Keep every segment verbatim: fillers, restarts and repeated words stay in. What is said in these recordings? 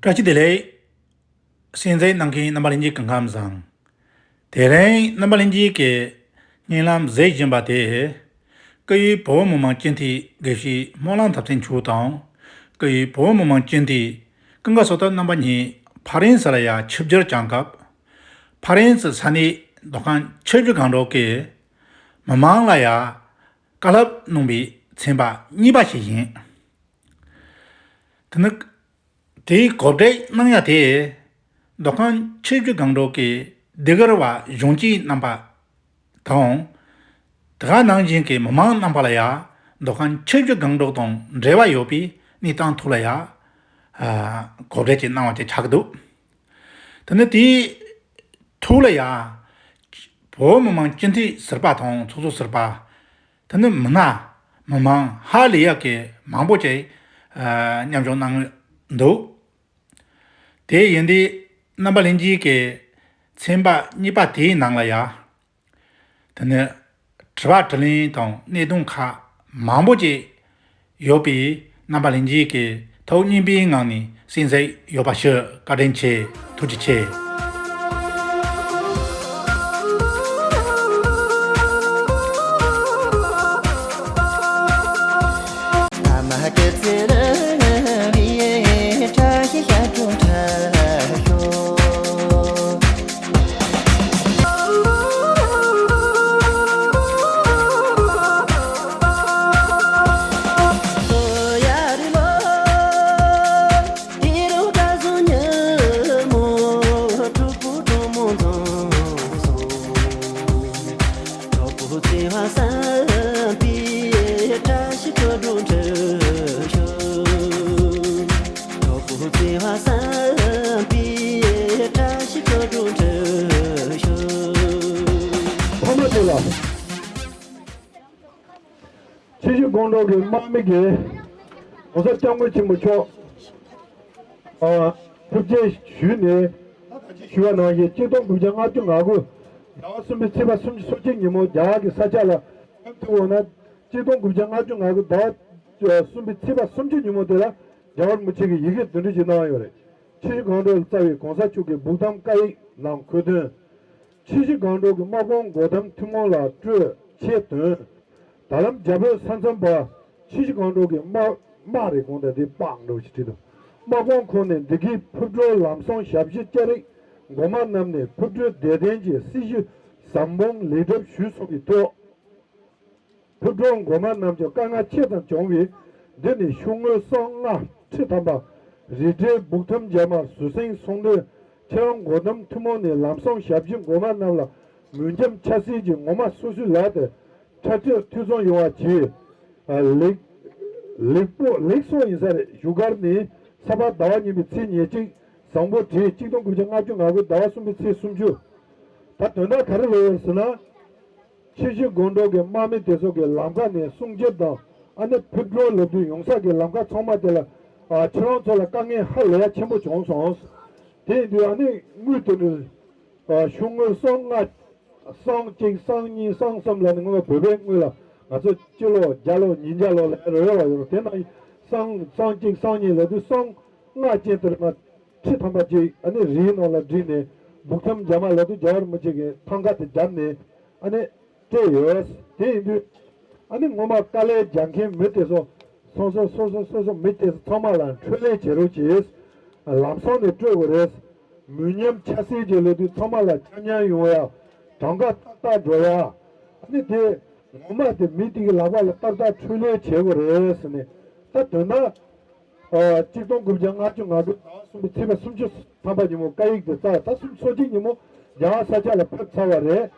བཀྲ་ཤིས་བདེ་ལེགས། གསན་གཟིགས་གནང་མཁན་རྣམ་པ་ལྷན་རྒྱས་སྐུ་ཁམས་བཟང་། དེ་རིང་རྣམ་པ་ལྷན་རྒྱས་ཀྱིས་སྙན་ལམ་གཟིགས་བཞིན་པ་དེ། སྐུ་ཡི་བོད་མི་མང་སྤྱི་འཐུས་དགེ་བཤེས་སྨོན་ལམ་ཐབས་མཚན་མཆོག་དང་། སྐུ་ཡི་བོད་མི་མང་སྤྱི་འཐུས་ཀུན་དགའ་བསོད་ནམས་རྣམ་པ་གཉིས་ཕ་རན་སི་ལ་ཡ་ཆིབས་བསྒྱུར་བསྐྱངས་སྐབས། ཕ་རན་སི་ས་གནས་མདོ་ཁམས་ཆུ་བཞི་སྒང་དྲུག་གི་མི་མང་ལ་ཡ་བཀའ་སློབ་གནང་བའི་ཚན་པ་གཉིས་པ་ཞིག་ཡིན། དེ་ནི། དེའི་གོ་སྒྲིག་གནང་ཡ་དེ། མདོ་ཁམས་ཆུ་བཞི་སྒང་དྲུག་གི་ལྡེ་གུར་བ་གཞོན་སྐྱེས་རྣམ་པ་དང་། དེ་ག་ནང་བཞིན་གྱི་མི་མང་རྣམ་པ་ལ་ཡ་མདོ་ཁམས་ཆུ་བཞི་སྒང་དྲུག་དང་འབྲེལ་བ་ཡོད་པའི་གནས་སྟངས་ཐོག་ལ་ཡ། ཨ། གོ་སྒྲིག་ཅིག་གནང་བ་དེ་ཆགས་ཀྱི་འདུག་དེ་ནི་དེའི་ཐོག་ལ་ཡ། བོད་མི་མང་སྤྱི་འཐུས་ཟུར་པ་དང་ཚོགས་གཙོ་ཟུར་པ། དེ་ནི་མི་སྣ་མི་མང་ཧ་ལས་ཡག་གི་མང་པོ་ཅིག་ཨ། མཉམ་ཞུགས་གནང་འདུག་དེ་ཡིན་དུས་རྣམ་པ་ལྷན་རྒྱས་ཀྱི་ཚན་པ་གཉིས་པ་དེའི་ནང་ལ་ཡ། དེ་ནི་དྲི་བ་དྲིས་ལན་དང་གནད་དོན་ཁག་མང་པོ་ཅིག་ཡོད་པས། རྣམ་པ་ལྷན་རྒྱས་ཀྱིས་ཐུགས་མཉེས་པའི་ངང་ནས་གསན་གཟིགས་ཡོད་པ་ཞུ། བཀའ་དྲིན་ཆེ། ཐུགས་རྗེ་ཆེ། ཐོག་མ་དེ་ལ། ཆུ་བཞི་སྒང་དྲུག་གི་དམག་མི་གིས་༸གོང་ས་༸སྐྱབས་མགོན་ཆེན་པོ་མཆོག་ཨ། ཐུགས་རྗེ་ཞུས་ནས། ད་ལྟ་ཞུས་པ་ནང་བཞིན་གཅིག་སྟོང་དགུ་བརྒྱ་ལྔ་བཅུ་ང་དགུ་ཟླ་བ་གསུམ་པའི་ཚེས་པ་སུམ་ཅུ་སོ་གཅིག་ཉིན་མོ་རྒྱ་གར་གྱི་ས་ཆ་ལ་ཐུག་འོང་ན། གཅིག་སྟོང་དགུ་བརྒྱ་ལྔ་བཅུ་ང་དགུ་ཟླ་བ་གསུམ་པའི་ཚེས་པ་སུམ་ཅུ་ཉིན་མོ་དེ་ལ་རྒྱལ་བ་རིན་པོ་ཆེ་གིས་ཡི་གེ་བདུན་ཁྲི་ཅིག་གནང་ཡོད་རེད། ཆུ་བཞི་སྒང་དྲུག་ལ་བསྩལ་བའི་གོང་ས་མཆོག་གི་སྦུག་ཐམ་བཀའ་ཡིག་ནང་འཁོད་དོན། ཆུ་བཞི་སྒང་དྲུག་གི་དམག་དཔུང་མགོ་བསྡམས་ཐུན་མོང་ལ་སྤྲོད་ཆེད་དོན། ད་ལམ་རྒྱ་བོད་ས་མཚམས་པ་ཆུ་བཞི་སྒང་དྲུག་གི་དམག་དམག་རེད། གོང་དང་འདི་དཔང་འགྲོ་ཞིག་བྲིས་འདུག་དམག་དཔུང་ཁོངས་ནས་འདི་གའི་ཕུར་སྒྲུབ་ལམ་སྲང་ཞབས་ཕྱི་ལྕགས་རིགས་འགོ་དམངས་རྣམས་ནས་ཕུར་སྒྲུབ་བདེ་ལྡན་གྱི་སྲི་ཞུ་ཟབ་སྦྱོང་ལེགས་གྲུབ་ཞུས་སོང་བའི་ཐོག་ཕུར་སྒྲུབ་འགོ་དམངས་རྣམས་ཀྱི་དཀའ་ངལ་ཆེ་ཙམ་བྱུང་བས། འདི་ནི་ཤོག་ངོས་སྲང་ལྔ་ཁྲི་ཐམ་པ་རི་ཁྲོད་སྦུག་ཐམ་རྒྱ་མ་ཟུར་སེང་ཚོང་དོན་ཁྱེད་རང་མགོ་བསྡམས་ཐུན་མོང་ནས་ལམ་སྲང་ཞབས་ཕྱི་འགོ་དམངས་རྣམས་ལ་མུན་འཇོམས་ཕྱག་སེལ་གྱིས་ངོ་མ་སོ་སོའི་ལག་ཏུ་ཁྲ་ཁྲིད་ཐུགས་ཚང་ཡོང་བ་གྱིས། ལེགས་ལེགས་པོ་ལེགས་སོ་ཡིན་ས་རེད། བཞུགས་སྒར་ནི་ས་ཕག་ཟླ་བ་གཉིས་པའི་ཚེས་ཉེར་གཅིག་བཟང་པོ་བགྲེས་གཅིག་སྟོང་དགུ་བརྒྱ་ལྔ་བཅུ་ང་དགུ་ཟླ་བ་གསུམ་པའི་ཚེས་སུམ་ཅུ། ད་དོན་དག་ག་རེ་རེད་ཟེར་ན། ཆུ་བཞི་སྒང་དྲུག་གི་དམག་མི་དེ་ཚོ་གི་ལམ་ཁ་ནས་སྲུང་སྐྱོབ་དང་ཨ་ནི་ཕུར་སྒྲུབ་ལབ་དུས་ཡོང་ས་གི་ལམ་ཁ་ཚང་མ་དེ་ལ་ཨ་ཁྱེད་རང་ཚོ་ལ་དཀའ་ངལ་ཧ་ལས་ཡ་ཆེན་པོ་བྱུང་སོང་། དེ་ཡིན་དུས་ཨ་ནི་དངུལ་དེ་ནི་ཨ་ཤོག་ངོས་སྲང་ལྔ། སྲང་གཅིག་སྲང་གཉིས་སྲང་གསུམ་ལ་ནི་སྔོན་མ་བོད་པའི་དངུལ་ལ་ང་ཚོ་སྤྱི་ལོ་བརྒྱ་ལོ་ཉིས་བརྒྱ་ལོ་ལ་རོལ་བ་ཡོད་རེད། དེ་ནང་སྲང་སྲང་གཅིག་སྲང་གཉིས་ལབ་དུས་སྲང་ལྔ་ཅན་དེར་མ་ཁྲི་ཐམ་པ་ཅིག་ཨ་ནི་རིའི་ནང་ལ་བསྒྲིལ་ནས་སྦུག་ཐམ་རྒྱ་མ་ལ་དུ་རྒྱལ་བ་རིན་པོ་ཆེ་གི་ཐང་ཀ་དེ་བརྒྱབ་ནས་ཨ་ནི་སྤྲད་ཡོད། དེ་ཡིན་དུས་ཨ་ནི་ངོ་མ་དཀའ་ལས་རྒྱག་མཁན་མི་དེ་ཚོ་སོ་སོ་སོ་སོ་སོ་སོ་མི་དེ་ཚོ་ཚང་མ་ལ་འཕྲོད་ལས་བྱེད་རོགས་གྱིས། ལམ་སང་ནས་སྤྲོད་དགོས་རེད། མུན་ཉམས་ཆ་སེལ་གྱི་ལས་དུས་ཚང་མ་ལ་ཆ་མཉམ་ཡོང་ཡ། གྲངས་ཀ་ཏག་ཏག་འགྲོ་ཡ། ཨ་ནི་དེ་ངོ་མ་དེ་མི་དེ་གི་ལག་པ་ལ་ཏག་ཏག་འཕྲོད་ལས་བྱེད་དགོས་རེད་ཟེར་ནས། ད་དོན་དག་ཨ། གཅིག་སྟོང་དགུ་བརྒྱ་ལྔ་བཅུ་ང་དགུ་ཟླ་བ་གསུམ་པའི་ཚེས་པ་སུམ་ཅུ་ཐམ་པ་ཉིན་མོ་བཀའ་ཡིག་དེ་བསྩལ། ད་གསུམ་ཚོ་གཅིག་ཉིན་མོ་རྒྱ་གར་ས་ཆ་ལ་ཕེབས་ཚར་བ་རེད།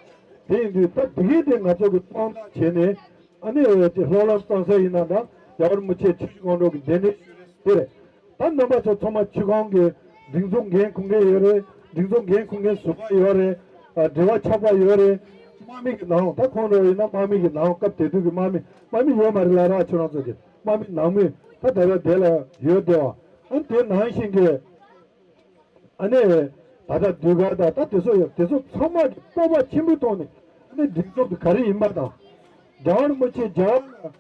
དེ་ཡིན་དུས་ད་དེ་གའི་དེ་ང་ཚོ་གི་དཔང་རྟགས་བྱས་ནས་ཨ་ནི་འོས་ཀྱི་སློབ་ལམ་གཙང་སེལ་ཡིན་ན་འདྲ། རྒྱལ་བ་རིན་པོ་ཆེ་ཆུ་བཞི་སྒང་དྲུག་གི་འདི་འདྲའི་ཞུ་རེད་དེ་རེད། ད་རྣམ་པ་ཚོ་ཚང་མ་ཆུ་སྒང་གི་སྒྲིག་འཛུགས་འགན་འཁུར་མཁན་ཡོད་རེད། སྒྲིག་འཛུགས་འགན་འཁུར་མཁན་ཟུར་པ་ཡོད་རེད། ཨ། འབྲེལ་བ་ཆགས་པ་ཡོད་རེད། དམག་མི་གི་ནང་ད་ཁོང་རང་ཡིན་ན་དམག་མི་གི་ནང་སྐབས་དེ་དུས་ཀྱི་དམག་མི་དམག་མི་ཡོད་མ་རེད་ལ་ར། ཁྱོད་རང་ཚོ་གི་དམག་མི་ནང་མི་ད་ད་ལྟ་དེ་ལ་ཡོད་དེ་བ། ཨ་ནི་དེ་ནང་བཞིན་གྱི་ཨ་ནི་ད་ལྟ་ཟློས་གར་དང་ད་དེ་ཚོ་ཡོད། དེ་ཚོ་ཚང་མ་གི་སྤོབས་པ་ཆེན་པོའི་ཐོག་ནས་ཨ་ནི་སྒྲིག་འཛུགས་དེ་ག་རེ་ཡིན་པ་དང་། རྒྱལ་བ་རིན་པོ་ཆེ་རྒྱ་གར་ལ་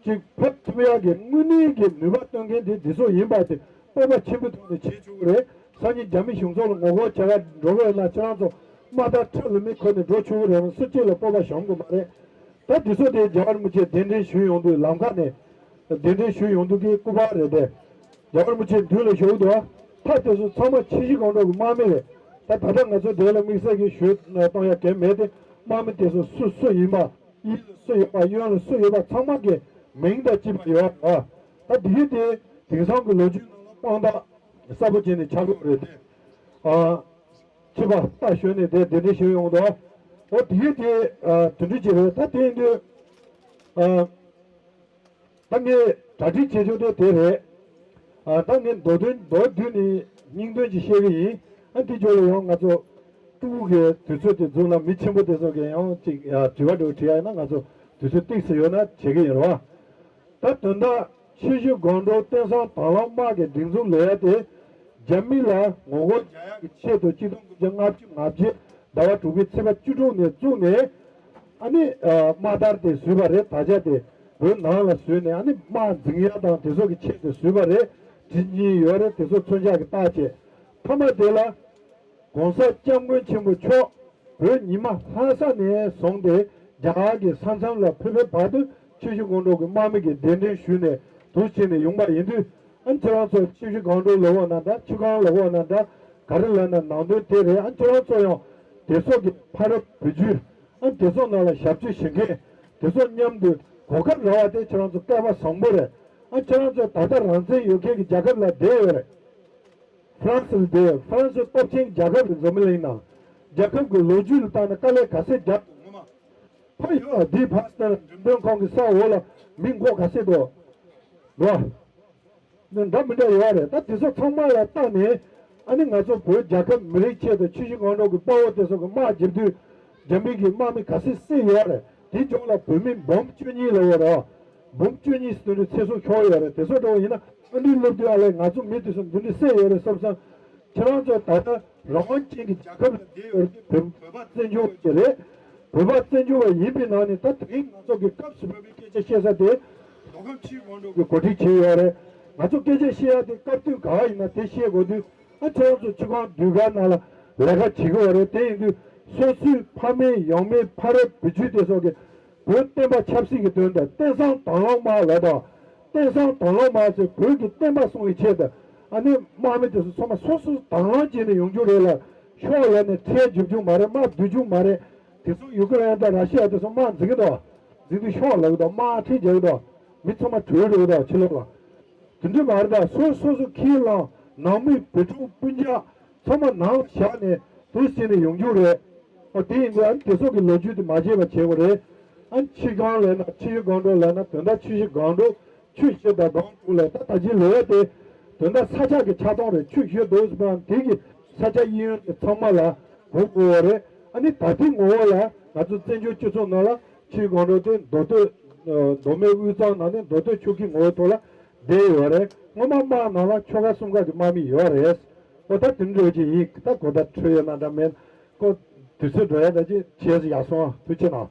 ཅིག་ཕེབས་ཐུབ་ཡག་གི་དངོས་གནས་ཀྱི་ནུས་པ་སྟོན་མཁན་དེ་འདི་ཚོ་ཡིན་པ་དེ་ སྤོབས་པ་ཆེན་པོའི་ཐོག་ནས་བྱེད་ཆོག་གི་རེད། སང་ཉིན་རྒྱ་མི་གཞུང་ཚབ་ལ་ངོ་རྒོལ་བྱེད་ག་འགྲོ་གི་ཡོད་ན་ཁྱེད་རང་ཚོ་དམག་དར་ཁྲི་ལ་མི་འཁོར་ནས་འགྲོ་ཆོག་གི་རེད། སུ་གཅིག་ལ་སྤོབས་པ་བཞག་དགོས་མ་རེད། ད་འདི་ཚོ་དེ་རྒྱལ་བ་རིན་པོ་ཆེ་གདན་འདྲེན་ཞུས་ཡོང་དུས་ལམ་ཁ་ནས་གདན་འདྲེན་ཞུས་ཡོང་དུས་ཀྱི་སྐུ་པར་རེད་དེ། རྒྱལ་བ་རིན་པོ་ཆེ་མདུན་ལ་བཞུགས་འདུག་ད་དེ་ཚོ་ཚང་མ་ཆུ་བཞི་སྒང་དྲུག་གི་དམག་མི་རེད། ད་ད་ལྟ་ང་ཚོ་དེ་ལ་དམིགས་བསལ་གྱི་ཞུ་གཏོང་ཡ་གལ་མེད་དེ། དམག་མི་དེ་ཚོ་སུ་སུ་ཡིན་པ། གཡས་ལ་སུ་ཡོད་པ། གཡོན་ལ་སུ་ཡོད་པ། ཚང་མ་གི་མིང་དང་བཅས་པ་ཡོད་པ། ད་དེ་དེ་དེང་སང་གི་ལོ་རྒྱུས་ནང་ལ་དཔང་རྟགས་གསལ་པོ་བྱས་ནས་ཆགས་ཡོད་རེད་དེ། ཨ། ཕྱི་པ་རྟ་ཞོན་ནས་དེ་དེ་འདྲ་ཞིག་ཡོང་དོ། འོ་དེ་དེ་ཨ་དེ་འདྲ་ཅིག་རེད། ད་དེ་ཡིན་དུས་ཨ་ད་ངས་གྲ་སྒྲིག་བྱེད་ཆོག་དེ་དེ་རེད། ཨ་ད་ངས་མདོ་དོན་མདོ་བསྡུས་ནས་སྙིང་དོན་ཅིག་བཤད་གི་ཡིན། ཨ་དེ་ཅོག་ལ་ཡང་ང་ཚོ་ཀྲུའུ་གི་དུས་ཚོད་དེ་རྫོགས་ན་མི་ཆེན་པོ་དེ་ཚོ་གི་ཡང་ཅིག་ཨ་དྲི་བ་འདྲ་བོ་དྲི་ཡ་ཡིན་ན་ང་ཚོ་དུས་ཚོད་ཏོག་ཙམ་ཡོད་ན་བྱེད་གི་ཡིན་རོ། ད་དོན་དག་ཆུ་བཞི་སྒང་དྲུག་བསྟན་སྲུང་དྭང་བླངས་དམག་གི་སྒྲིག་འཛུགས་ལས་དེ་རྒྱ་མི་ལ་ངོ་རྒོལ་རྒྱག་ཡག་གི་ཆེད་དུ་གཅིག་སྟོང་དགུ་བརྒྱ་ལྔ་བཅུ་ང་བརྒྱད་ཟླ་བ་དྲུག་པའི་ཚེས་པ་བཅུ་དྲུག་ནས་བཙུགས་ནས་ཨ་ནི་དམག་དར་དེ་བཟོས་པ་རེད། དར་ཆ་དེ་བོད་ནང་ལ་བཟོས་ནས་ཨ་ནི་དམག་འཛིང་ཡག་དང་དེ་ཚོ་གི་ཆེད་དུ་བཟོས་པ་རེད། བྲིས་ཉིན་ཡོད་རེད། དེ་ཚོ་མཚོན་ཆ་གི་རྟགས་བྱས། མཐའ་མ་དེ་ལ། ༸གོང་ས་༸སྐྱབས་མགོན་ཆེན་པོ་མཆོག་བོད་ཉི་མ་ལྷ་ས་ནས་བཟུང་སྟེ་རྒྱ་གར་གྱི་ས་མཚམས་ལ་ཕེབས་པའི་བར་དུ་ཆུ་བཞི་སྒང་དྲུག་གི་དམག་མི་གིས་གདན་འདྲེན་ཞུས་ནས་འདུག་བྱས་ནས་ཡོང་པ་ཡིན་དུས། ཨ་ནི་ཁྱེད་རང་ཚོ་ཆུ་བཞི་སྒང་དྲུག་ལབ་དགོས་ན་འདྲ། ཆུ་སྒང་ལབ་དགོས་ན་འདྲ། ག་རེ་ལབ་ན་ནང་དོན་དེ་རེད། ཨ་ནི་ཁྱེད་རང་ཚོ་ཡང་དེ་ཚོ་གི་ཕ་རབས་བུ་བརྒྱུད། ཨ་ནི་དེ་ཚོ་ནང་ལ་ཞབས་ཕྱི་བྱེད་མཁན་དེ་ཚོ་མཉམ་དུ་གོ་སྐབས་རག་པ་དེ་ཁྱེད་རང་ཚོ་སྐལ་པ་བཟང་པོ་རེད། ཨ་ནི་ཁྱེད་རང་ཚོ་ད་ལྟ་རང་བཙན་ཡོད་མཁན་གྱི་རྒྱལ་ཁབ་ལ་བསྡད་ཡོད་རེད། ཧྥ་རན་སི་ལ་བསྡད་ཡོད། ཧྥ་རན་སི་སྟོབས་ཆེན་རྒྱལ་ཁབ་རེད། འཛམ་བུ་གླིང་ནང་རྒྱལ་ཁབ་ཀྱི་ལོ་རྒྱུས་ལ་བལྟས་ན་དཀའ་ལས་ག་ཚད་རྒྱབ་འདུག་ངོ་མ། ཕ་ཡོད་ཨ། འདིའི་ཕ་སི་ལྟར་འགྲེམས་སྟོན་ཁང་གི་ས་འོག་ལ་མི་མགོ་ག་ཚད་འདུག་ལོ། འདི་འདྲ་མི་འདྲ་ཡོད་རེད། ད་དེ་ཚོ་ཚང་མ་ལ་བལྟས་ནས་ཨ་ནི་ང་ཚོ་བོད་རྒྱལ་ཁབ་མི་རིགས་ཆེད་དུ་ཆུ་བཞི་སྒང་དྲུག་གི་དཔའ་བོ་དེ་ཚོ་གི་དམག་རྒྱབ་དུས་རྒྱ་མི་གི་དམག་མི་ག་ཚད་བསད་ཡོད་རེད། དེ་ཕྱོགས་ལ་བོད་མི་འབུམ་བཅུ་གཉིས་ལ་ཡོད་རེད། འབུམ་བཅུ་གཉིས་སུ་དེ་འདྲའི་ཚེ་སྲོག་ཤོར་ཡོད་རེད། དེ་ཚོ་འདྲ་བོ་ཡིན་ན་ཨ་འདྲའི་སློབ་དུས་ཨ་ལས་ང་ཚོ་མི་དེ་ཚོ་འདི་འདྲའི་བསད་ཡོད་རེད་བསམ་བསམ། ཁྱེད་རང་ཚོ་ད་ལྟ་རང་དབང་ཅན་གྱི་རྒྱལ་ཁབ་ལ་བསྡད་ཡོད་རེད། དེ་བོད་བོད་པ་བཙན་བྱོལ་བ་ཅིག་རེད། བོད་པ་བཙན་བྱོལ་བ་ཡིན་པའི་ནང་ནས་ད་དེ་རིང་ང་ཚོ་གི་སྐབས་སུ་བབས་པའི་སྐད་ཆ་བཤད་ས་དེ་མདོ་ཁམས་ཆུ་བཞི་སྒང་དྲུག་གི་གོ་སྒྲིག་བྱས་ཡོད་རེད། ང་ཚོ་སྐད་ཆ་བཤད་ཡ་དེ་སྐབས་དུས་ག་བ་ཡིན་ན་དེ་བཤད་དགོས་དུས། ཨ་ཁྱེད་རང་ཚོ་ཆུ་སྒང་ཟློས་གར་ནང་ལ་ལས་ཀ་བྱེད་ཀྱི་ཡོད་རེད། དེ་ཡིན་དུས་སོ་སོའི་ཕ་མེས་ཡང་མེས་ཕ་རབས་བུ་བརྒྱུད་དེ་ཚོ་གི་བོད་བསྟན་པ་ཆབ་སྲིད་ཀྱི་དོན་དུ་བསྟན་སྲུང་དྭང་བླངས་དམག་ལ་དང་། བསྟན་སྲུང་དྭང་བླངས་དམག་ཚོས་བོད་ཀྱི་བསྟན་པ་སྲུང་བའི་ཆེད་དུ་ཨ་ནི་དམག་མི་དེ་ཚོ་ཚང་མ་སོ་སོ་དྭང་བླངས་བྱས་ནས་ཡོང་རྒྱུ་རེད་ལ། ཤོག་ལབ་ནས་ཁྲལ་རྒྱུག་རྒྱུ་མ་རེད། དམག་བསྡུ་རྒྱུ་མ་རེད། དེ་ཚོ་ཡུ་ཀེ་རེན་དང་ར་ཤི་ཡ་དེ་ཚོ་དམག་འཛིང་གི་འདུག་འཛིང་དུས་ཤོག་ལབ་གི་འདུག་དམག་ཁྲལ་རྒྱག་གི་འདུག་མི་ཚང་མ་བྲོས་འགྲོ་གི་འདུག་ཕྱི་ལོགས་ལ། དེ་འདྲ་མ་རེད། ད་སོ་སོ་སོ་ཁས་བླངས་ནང་མི་བུ་ཕྲུག་སྤུན་ཀྱག་ཚང་མ་ནང་བཞག་ནས་དུ་ཟིན་ནས་ཡོང་རྒྱུ་རེད། ཨོ་དེ་ཡིན་དུས་ཨ་ནི་དེ་ཚོ་གི་ལོ་རྒྱུས་དེ་མ་བརྗེད་པ་བྱེད་དགོས་རེད། ཨ་ནི་ཆུ་སྒང་ལབ་ན་ཆུ་བཞི་སྒང་དྲུག་ལབ་ན་དོན་དག་ཆུ་བཞི་སྒང་དྲུག་ཆུ་བཞི་དང་སྒང་དྲུག་ལ་ད་ད་ཅི་ལོ་དེ་དོན་དག་ས་ཆ་གི་ཆགས་སྟངས་རེད། ཆུ་བཞི་འདུག་ཟེར་བ་དེ་གི་ས་ཆ་གཡས་གཡོན་དེ་ཚང་མ་ལ་གོ་དགོས་པ་རེད། ཨ་ནི་ད་ལྟའི་ངོ་བོ་ལ་ང་ཚོ་བཙན་བྱོལ་སྤྱི་ཚོགས་ནང་ལ་ཆུ་བཞི་སྒང་དྲུག་དེ་མདོ་སྟོད་མདོ་སྨད་དབུས་གཙང་ནང་ནས་མདོ་སྟོད་ཆུ་བཞི་ངོ་བོའི་ཐོག་ལ་བསྡད་ཡོད་རེད། སྔོན་མ་དམག་ནང་ལ་ཆོལ་ཁ་གསུམ་ཀ་གི་དམག་མི་ཡོད་རེད། ཨོ་ད་དེ་འདྲ་ཅིག་ཡིན། ད་གོ་བརྡ་འཕྲོད་ཡོད་ན་འདྲ་མིན། ཁོ་དུས་ཚོད་འགྲོ་ཡ་ད་ཅི་བྱས་ཡག་སོང་། ཐུགས་རྗེ་གནང་།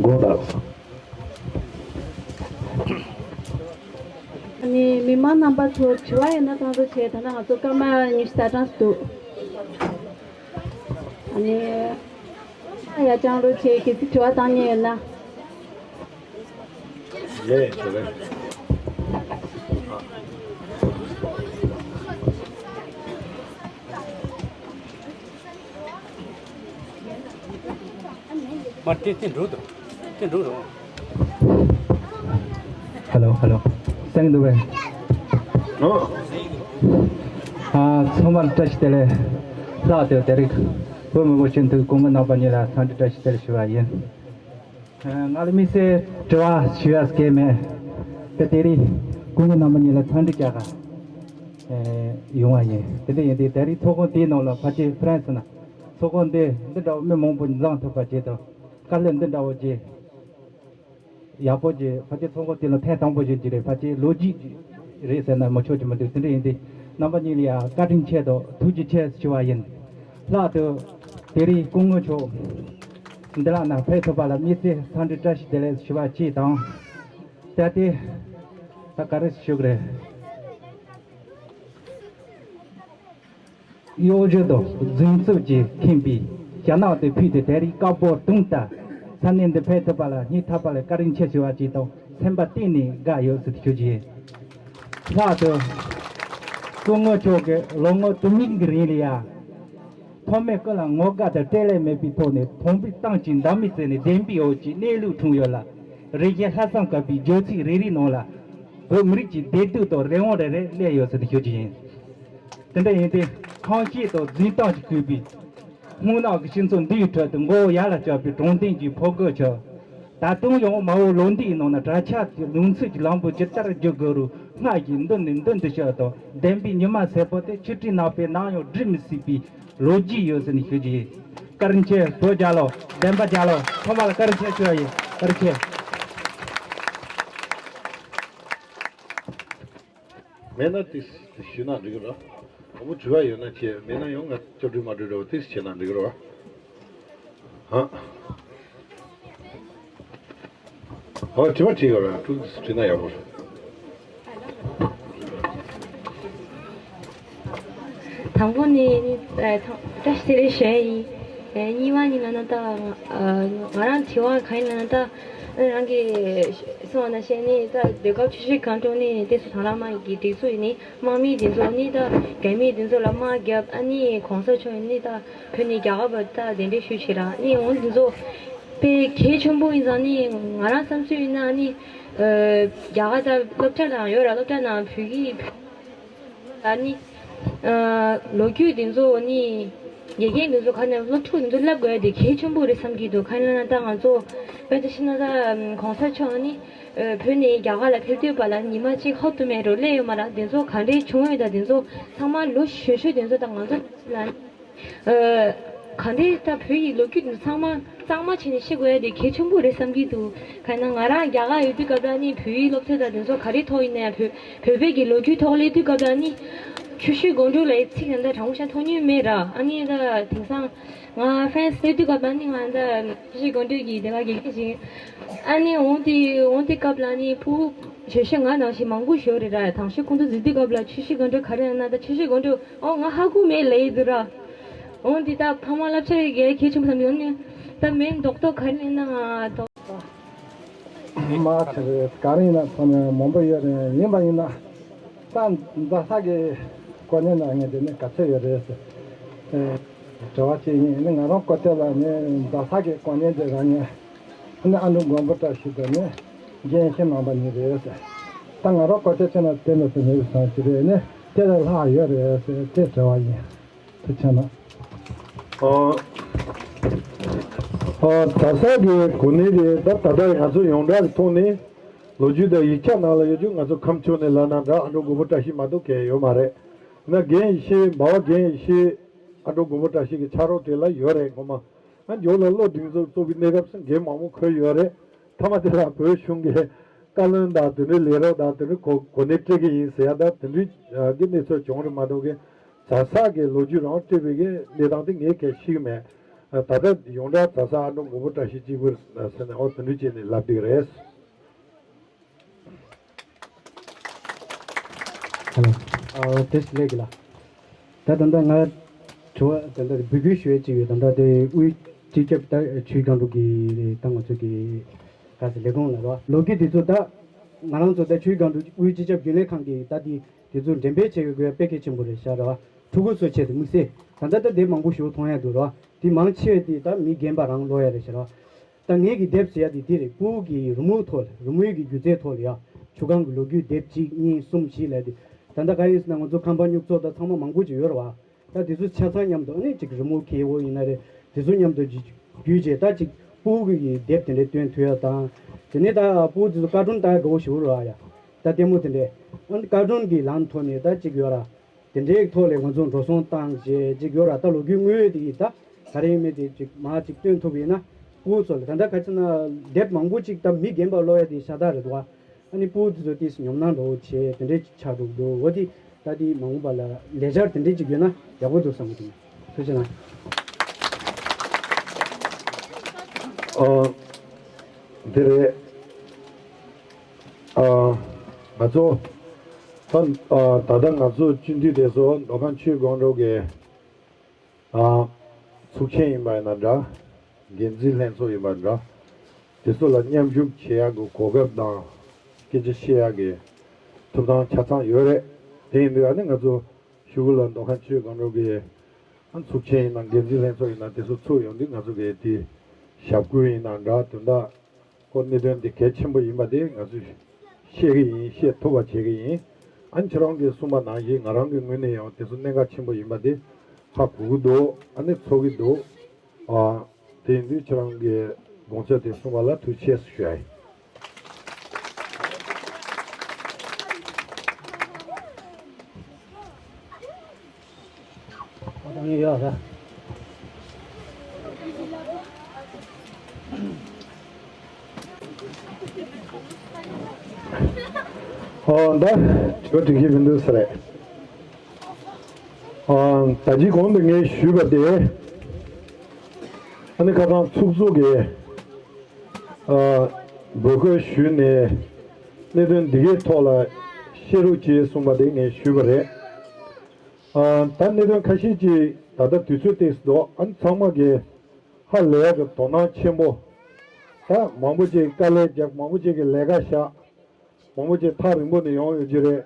དགོངས་དག་ཨ་ནི་མི་མང་རྣམ་པ་ཚོ་དྲི་བ་ཡོད་ན་བཏང་རོགས་བྱེད། ད་ནང་ང་ཚོ་སྐར་མ་ཉི་ཤུ་རྩ་གྲངས་འདུག་ཨ་ནི་ཡ་བཅང་རོགས་བྱེད། གལ་སྲིད་དྲི་བ་བཏང་མཁན་ཡོད་ན། ལས་བྱེད་ལས། མ་དེ་དེ་འགྲོ་དང་། དེ་འགྲོ་དང་། ཧེ་ལོ། ཧེ་ལོ། གསན་གྱི་འདུག་པས། ཨ། ཚང་མར་བཀྲ་ཤིས་བདེ་ལེགས། ལྷག་དེ་དེ་རིང་བོད་མི་བོད་སྤྱི་འཐུས་སྐུ་ངོ་རྣམ་པ་གཉིས་ལ་འཚམས་འདྲི་བཀྲ་ཤིས་བདེ་ལེགས་ཞུ་བ་ཡིན། ང་ལ་དམིགས་བསལ་དྲི་བ་ཞུ་ཡ་སྐད་མེད། དེ་དེ་རིང་སྐུ་ངོ་རྣམ་པ་གཉིས་ལ་འཚམས་འདྲི་རྒྱག་ག་ཡོང་བ་ཡིན། དེ་འདྲ་ཡིན་དུས་དེ་རིང་ཚོགས་ཁང་དེའི་ནང་ལ་ཕལ་ཆེར་ཧྥ་རན་སི་ན་ཚོགས་ཁང་འདི་འདི་འདྲ་བོ་མི་མང་པོ་འཛོམས་ཐུབ་པ་བྱེད་དང་། དཀའ་ལས་འདི་འདྲ་བོ་བྱེད། ཡག་པོ་ཅིག་ཕལ་ཆེར་ཚོགས་འཁོར་དེ་ལ་ཐེངས་དང་པོ་ཞིག་ཅིག་རེད། ཕལ་ཆེར་ལོ་རྒྱུས་ཅིག་རེད་ཟེར་ན་མི་ཆོག་གི་མི་འདུག་དེ་འདྲ་ཡིན་དུས་རྣམ་པ་གཉིས་ལ་ཡང་བཀའ་དྲིན་ཆེ་དང་ཐུགས་རྗེ་ཆེ་ཞུ་བ་ཡིན། ལྷག་ཏུ་དེ་རིང་སྐུ་ངོ་མཆོག་འདི་ལ་ན་ཕེབས་ཐུབ་པ་ལ་དམིགས་བསལ་འཚམས་འདྲི་བཀྲ་ཤིས་བདེ་ལེགས་ཞུ་བ་གཅིག་དང་། ད་དེ་ད་ག་རེ་ཞུ་གི་རེད། གཡོ་སྒྱུ་དང་རྫུན་རྩུབ་ཀྱིས་ཁེངས་པའི་རྒྱ་ནག་ཏུ་ཕུལ་ཏེ་དེ་རིང་དཀར་པོ་དུང་ལྟར་ས་གནས་འདི་ཕེབས་ཐུབ་པ་ལ་སྙིང་ཐག་པ་ལས་བཀའ་དྲིན་ཆེ་ཞུ་བ་གཅིག་དང་སེམས་པ་གཏིང་ནས་དགའ་ཡོད་ཟེར་ཞུ་རྒྱུ་ཡིན། ལྷག་ཏུ་སྐུ་ངོ་མཆོག་གིས་ལོ་ངོ་དུ་མའི་གི་རིང་ལ་ཡང་ཐོག་མའི་སྐུ་ལ་ངོ་དགའ་དང་སྤྲེལ་ལད་མེད་པའི་ཐོག་ནས་དམ་པའི་གཏམ་གྱི་འདབ་མའི་རྩེ་ནས་བདེན་པའི་འོད་ཀྱི་གནས་ལུགས་འཁྲུངས་ཡོད་ལ། རེ་ཞིག་ལྷག་བསམ་དཀར་པོའི་བརྗོད་ཚིག་རེ་རེའི་ནང་ལ་བོད་མི་རིགས་ཀྱི་བདེ་སྡུག་དང་རི་བོང་རེ་རེ་སླེབས་ཡོད་ཟེར་ཏེ་ཞུ་རྒྱུ་ཡིན། དེ་འདྲ་ཡིན་ཏེ་ཁམས་སྐྱིད་དང་རྫུན་གཏམ་གྱིས་གོས་པའི་སྨུག་ནག་གི་སྤྱི་ཚོགས་འདིའི་ཁྲོད་དུ་མགོ་བོ་ཡར་ལ་བཀྱགས་པའི་དྲང་བདེན་གྱི་ཕོ་རྒོད་ཆགས། ད་དུང་ཡང་མ་འོངས་ལོ་འདིའི་ནང་ན་གྲྭ་ཆགས་ཀྱི་ལུང་ཚིགས་ཀྱི་ལམ་བུ་ཇི་ལྟར་བརྒྱུད་དགོས་རུང་སྔར་བཞིན་མདུན་ནས་མདུན་དུ་ཤོག་དང་བདེན་པའི་ཉི་མ་སེར་པོ་དེ་ཆུ་ཁྲིའི་ནགས་པའི་ནམ་ཡང་སྒྲིབ་མི་སྲིད་པའི་ལོ་རྒྱུས་ཡོད་ཟེར་ནས་ཞུ་རྒྱུ་ཡིན། བཀའ་དྲིན་ཆེ། བོད་རྒྱལ་ལོ། བདེན་པ་རྒྱལ་ལོ། ཚང་མ་ལ་བཀའ་དྲིན་ཆེ་ཞུ་བ་ཡིན། བཀའ་དྲིན་ཆེ། མེད་ན་ཏིས་ཞུས་ན་འགྲིག་གི་རེད། དང་པོ་དྲི་བ་ཡོད་ན་བྱས། མེད་ན་ཡང་ང་ཅོ་འགྲིག་མ་འགྲིག་རེད་བ། ཏིས་བྱས་ན་འགྲིག་གི་རེད་བ། ཧ། ཨོ་དྲི་བ་དྲིས་ཡོད་རེད། ཏུ་དྲིས་ན་ཡག་པོ་རེད། དང་པོ་ནི་ནི་ཨ་ཚང་བཀྲ་ཤིས་བདེ་ལེགས་ཞུ་ཡ་ཡིན། ཨ་གཉིས་པ་ནི་ལབ་ན་ད་ཨ་ང་རང་དྲི་བ་གང་ཡིན་ལབ་ན་ད་རང་གིས་གསུངས་པ་ནང་བཞིན་ནི་ད་ཟློས་གར་ཆུ་བཞི་སྒང་དྲུག་ནི་ཏོག་ཙམ་དང་བླངས་མ་ཡིན་གྱི་སྒྲིག་འཛུགས་ཡིན་ནི་དམག་མི་དེ་ཚོ་ནི་ད་རྒྱ་མི་དེ་ཚོ་ལ་དམག་བརྒྱབ། ཨ་ནི་གོང་ས་མཆོག་ཡིན་ནི་ད་བོད་ནས་རྒྱ་གར་བར་ད་གདན་འདྲེན་ཞུས་བྱས་ར་ནི་འོང་དེ་ཚོ་དཔེ་གལ་ཆེན་པོ་ཡིན་ཙང་ནི་ང་རང་བསམ་ཚུལ་ཡིན་ན་ནི་ཨ་རྒྱ་གར་ད་སློབ་གྲྭ་ནང་ཡོད་ར། སློབ་གྲྭ་ནང་བོད་ཡིག་ཨ་ནི། ཨ་ལོ་རྒྱུས་དེ་ཚོ་ནི། དགེ་རྒན་དེ་ཚོ་ག་ནས་སློབ་ཕྲུག་དེ་ཚོ་བསླབ་དགོས་ཡ་དེ་གལ་ཆེན་པོ་རེད་བསམ་གྱི་འདུག་གང་ཡིན་ན་ད་ང་ཚོ་དཔེ་ཆ་བཞག་ན་ད་གོང་ས་མཆོག་ནི་ཨ་བོད་ནས་རྒྱ་གར་ལ་ཕེབས་དུས་བར་ལ་ཉི་མ་གཅིག་ཧོབ་ཏུ་མེད་འགྲོ་སླེབས་ཡོད་མ་རེད། དེ་ཚོ་ག་འདྲས་བྱུང་ཡོད་ད། དེ་ཚོ་ཚང་མ་ལོ་གཞོན་གཞོན་དེ་ཚོ་ད་ང་ཚོ་ལ་ཨ་ག་འདྲས་ད་བོད་ཡིག་ལོ་རྒྱུས་དེ་ཚོ་ཚང་མ་གཙང་མ་བྱས་ནས་ཤེས་དགོས་ཡ་དེ་གལ་ཆེན་པོ་རེད་བསམ་གྱི་འདུག་གང་ཡིན་ན་ང་རང་རྒྱ་གར་ཡོད་དུས་སྐབས་ལ་ནི་བོད་ཡིག་སློབ་ཚན་དང་དེ་ཚོ་ག་རེ་ཐོག་ཡིན་ན་ཡང་བོད་བོད་པའི་གི་ལོ་རྒྱུས་ཐོག་སླེབས་དུས་སྐབས་ལ་ནི། ཆུ་ཤུར་སྒང་དྲུག་ལ་ཡི་ཚིག་ད་ལྟ་དྲང་པོ་བཤད་མཐོང་མྱོང་མེད་ར། ཨ་ནི་ད་དེང་སང་ང་ཧྥན་སི་སླེབས་དུས་སྐབས་ལ་ནི་ང་ད་ཆུ་ཤུར་སྒང་དྲུག་གི་དེ་ག་དགེ་རྒན་ཞིག་ཨ་ནི་འོང་དེ་འོང་དེ་སྐབས་ལ་ནི་ཕྲུ་གུ་ཞོ་ཤོས་ང་ནང་བཞིན་མང་པོ་ཞིག་ཡོད་རེད་ར། དང་ཤོས་ཁོང་ཚོ་གཟིགས་དུས་སྐབས་ལ་ཆུ་ཤུར་སྒང་དྲུག་ག་རེ་ཡིན་ན་ད་ཆུ་ཤུར་སྒང་དྲུག་ཨོ་ང་ཧ་གོ་མེད་ལབ་ཡི་འདུག་ར། འོང་དེ་ད་ཕ་མ་བསླབ་བྱ་ཡི་གལ་ཆེན་པོ་བསམ་ཡོང་ནི་ད་མེད་མདོག་མདོག་ག་རེ་ཡིན་ན་ང་དོག་མ་ཆེ་རེད། ག་རེ་ཡིན་ན་ཚང་མ་མང་པོ་ཡོད་རེད། ཡིན་པ་ཡིན་ན་ད་མཛའ་ས་གི་གོ་གནས་ནང་ངས་དེ་ནས་ག་ཚོད་ཡོད་རེད་ཟེར་དྲི་བ་ཅིག་ཡིན། ནི་ང་རང་ཀོ་ཏེ་ལ་ནི་མཛའ་ས་གི་གོ་གནས་དེ་རང་ངས་ནི་ཨ་འབྲུག་མགོན་པོ་བཀྲ་ཤིས་དང་ནི་རྒན་ཤེས་ནང་པ་གཉིས་རེད་ཟེར། ད་ང་རང་ཀོ་ཏེ་ཚོད་ན་དེ་ནས་སུ་ནས་སང་ཅི་རེད། ནི་དེ་ལས་ལྷག་ཡོད་རེད་ཟེར་དེ་དྲི་བ་ཡིན། དེ་བྱས་ན། ཨ་ཨ་མཛའ་ས་གི་གོ་གནས་དེ་ད་ད་ལྟ་ང་ཚོ་ཡོངས་གྲགས་ཀྱི་ཐོག་ནས་ལོ་རྒྱུས་དང་ཡིག་ཆ་ནང་ལ་ཡོད་རྒྱུ། ང་ཚོ་ཁམས་ཕྱོགས་ནས་ལབ་ན་འདྲ་ཨ་འབྲུག་མགོན་པོ་བཀྲ་ཤིས་མ་གཏོགས་གང་ཡང་ཡོད་མ་རེད། ན་རྒན་ཡེ་ཤེས་འབའ་བ་རྒན་ཡེ་ཤེས་ཨ་འབྲུག་མགོན་པོ་བཀྲ་ཤིས་ཀྱི་ཕྱག་རོགས་དེ་ལ་ཡོད་རེད། ངོ་མ་ང་མཇུག་ལ་བློ་སྒྲིང་འཛུགས་གཙོ་བའི་གནས་སྐབས་སུ་འགན་མང་པོ་འཁུར་ཡོད་རེད། མཐའ་མ་དེ་ལ་བོད་གཞུང་གི་བཀའ་བློན་དང་དེ་འདྲའི་ལས་རོགས་དང་དེ་འདྲའི་གོ་གོ་གནས་སྤྲད་ཀྱི་ཡིན་ཟེར་ཡ་དང་དེ་འདྲའི་གི་གནས་ཚུལ་བྱུང་རེད་མ་གཏོགས་གི་མཛའ་ས་གི་ལོ་རྒྱུས་རང་སྤྲད་པའི་གི་གནས་སྟངས་དེ་ངས་གལ་ཤེས་ཀྱི་མེད། ད་ལྟ་ཡོངས་གྲགས་མཛའ་ས་ཨ་འབྲུག་མགོན་པོ་བཀྲ་ཤིས་གཅིག་པུ་ཟེར་ནས་ཨོ་དེ་འདྲའི་བྱས་ནས་ལབ་བསྡད་ཀྱི་རེད། ཧེ་ལོ། ཨ་བཀྲ་ཤིས་བདེ་ལེགས་ལགས། ད་ད་ལྟ་ང་དྲི་བ་ད་ལྟ་འབོད་སྐུལ་ཞུ་ཡས་ཅིག་ཡོད། ད་ལྟ་དེ་དབུས་སྤྱི་ཁྱབ་ད་ཆུ་སྒང་དྲུག་གི་ད་ང་ཚོ་གི་ག་ཟེར་ལས་ཁུངས་ལ་རོ། ལོ་རྒྱུས་དེ་ཚོ་ད་ང་རང་ཚོ་ད་ཆུ་སྒང་དྲུག་དབུས་སྤྱི་ཁྱབ་རྒྱུན་ལས་ཁང་གི་ད་དེ་དེ་ཚོ་འགྲེམས་སྤེལ་བྱེད་དགོས་དཔེ་གལ་ཆེན་པོ་རེད་ཤག་རོ། ཕྲུ་གུ་ཚོ་ཆེད་དུ་དམིགས་བསལ་ད་ལྟ་ད་དེབ་མང་པོ་ཞིག་མཐོང་ཡ་འདུག་རོ། དེ་མང་ཆེ་བ་དེ་ད་མི་རྒན་པ་རང་ཀློག་ཡ་རེད་ཤག་རོ། ད་ངེད་ཀྱི་དེབ་ཟེར་ཡ་དེ་དེ་རེད། སྤུ་གུ་གི་རི་མོའི་ཐོག་ལ་རི་མོའི་གི་སྒྱུ་རྩལ་ཐོག་ལ་ཡ་ཆུ་སྒང་གི་ལོ་རྒྱུས་དེབ་གཅིག་གཉིས་གསུམ་བཞི་ལབ་དེ། ད་ལྟ་ག་རེ་ཡིན་ཟེར་ན་ང་ཚོ་ཁམས་པ་སྨྱུག་ཚོགས་དང་ཚང་མ་མང་པོ་ཅིག་ཡོད་རེད་བ། ད་དེ་ཚོ་ཆ་ཚང་མཉམ་དུ་ཨ་ནི་ཅིག་རི་མོ་མཁས་པོ་ཡིན་ན་རེད། དེ་ཚོ་མཉམ་དུ་ཅིག་བརྒྱུད་བྱས་ད་ཅིག་སྤུ་གུ་གི་དེབ་དེ་འདྲ་སྟོན་ཐུབ་ཡ་དང་། དེ་ནས་ད་སྤུ་གུ་དེ་ཚོ་ཀར་ཊུན་ལྟ་ཡ་དགའ་པོ་ཞེ་པོ་རེད་བ་ཡ། ད་ལྟད་མོ་དེ་འདྲ་ཨ་ནི་ཀར་ཊུན་གི་ལམ་ཐོག་ནས་ད་ཅིག་ཡོད་ར། དེ་འདྲའི་ཐོག་ལས་ང་ཚོ་འགྲོ་སོང་བཏང་བྱས་ཅིག་ཡོད་ར། ད་ལོ་རྒྱུས་དངོས་ཡོད་དེ་གི་ད་ག་རེ་ཡིན་མིན་དེ་ཅིག་མར་ཅིག་སྟོན་ཐུབ་ཡིན་ན་ ཕྲུ་གུ་ཚོ་ལ་ད་ལྟ་ག་ཚོད་ན་དེབ་མང་པོ་ཅིག་ད་མི་རྒན་པ་ཀློག་ཡ་དེ་ཤ་སྟག་རེད་འདུག་ཨ། ཨ་ནི་ཕྲུ་གུ་དེ་ཚོ་ཏིས་ཉོབ་སྣང་འགྲོ་བྱས་དེ་འདྲས་ཅིག་ཆགས་འགྲོ་གི་འདུག་འོ་དེ་ད་དེ་མ་འོངས་པ་ལ་ལས་འཆར་དེ་འདྲས་ཅིག་ཡོད་ན་ཡག་པོ་འདུག་བསམ་གི་འདུག་ཐུགས་རྗེ་གནང་། ཨ། འདི་རེད། ཨ། ང་ཚོ་ད་ཨ། ད་ལྟ་ང་ཚོ་སྤྱི་འཐུས་དེ་ཚོ་མདོ་ཁམས་ཆུས་སྒང་དྲུག་གི་ཨ། ཚོགས་ཆེན་ཡིན་པ་ཡིན་ན་འདྲ། འགན་འཛིན་ལྷན་ཚོགས་ཡིན་པ་འདྲ། དེ་ཚོ་ལ་མཉམ་ཞུགས་བྱེད་ཡག་གི་གོ་སྐབས་དང་སྐད་ཆ་བཤད་ཡག་གི་ཐོབ་ཐང་ཆ་ཚང་ཡོད་རེད། དེ་ཡིན་དུས་ཨ་ནི་ང་ཚོ་གཞུག་གུ་ལ་མདོ་ཁམས་ཆུས་སྒང་དྲུག་གི་ཨ། ཚོགས་ཆེན་ཡིན་ན་འགན་འཛིན་ལྷན་ཚོགས་ཡིན་ན་དེ་ཚོ་ཚུགས་ཡོང་དུས་ང་ཚོ་གི་དེ་ཞབས་སྐུལ་ཡིན་ན་འདྲ། དོན་དག་ཁོ་གནད་དོན་འདི་གལ་ཆེན་པོ་ཡིན་པ་དེ་ང་ཚོས་ཤེས་ཀྱི་ཡིན། ཤེས་ཐུབ་པ་བྱེད་ཀྱི་ཡིན། ཨ་ནི་ཁྱེད་རང་གིས་གསུངས་པ་ནང་བཞིན་ང་རང་གི་ངོས་ནས་ཡང་དེ་ཚོ་གནད་འགག་ཆེན་པོ་ཡིན་པ་དེ་ཧ་གོ་གི་འདུག་ཨ་ནི་ཚོར་གི་འདུག་ཨ། དེ་ཡིན་དུས་ཁྱེད་རང་གིས་དགོངས་ཚུལ་དེ་གསུངས་པ་ལ་ཐུགས་རྗེ་ཆེ་ཞུ་ཡ་ཡིན། ཨོ་ད་དྲི་བ་དྲི་གི་མི་འདུག་ས་རེད། ཨ། ད་ཅི་གོང་དུ་ངས་ཞུས་པ་དེ་ཨ་ནི་ཁ་སང་ཚོགས་གཙོ་གིས་ཨ། འབོད་སྐུལ་ཞུས་ནས་གནད་དོན་འདི་གའི་ཐོག་ལ་བཤད་རོགས་བྱེད་གསུངས་པ་དེ་ངས་ཞུས་པ་རེད། ཨ། ད་གནད་དོན་ཁ་ཤས་ཅིག་ད་ལྟ་དུས་ཚོད་ཏོག་ཙམ་འདུག་ཨ་ནི་ཚང་མ་གིས་ཧ་ལས་ཡག་གི་དོ་སྣང་ཆེན་པོ། ད་མང་པོ་ཅིག་དཀའ་ལས་རྒྱབ། མང་པོ་ཅིག་གིས་ལས་ཀ་བཞག་མང་པོ་ཅིག་ཐག་རིང་པོ་ནས་ཡོང་ཡོད་ཀྱི་རེད།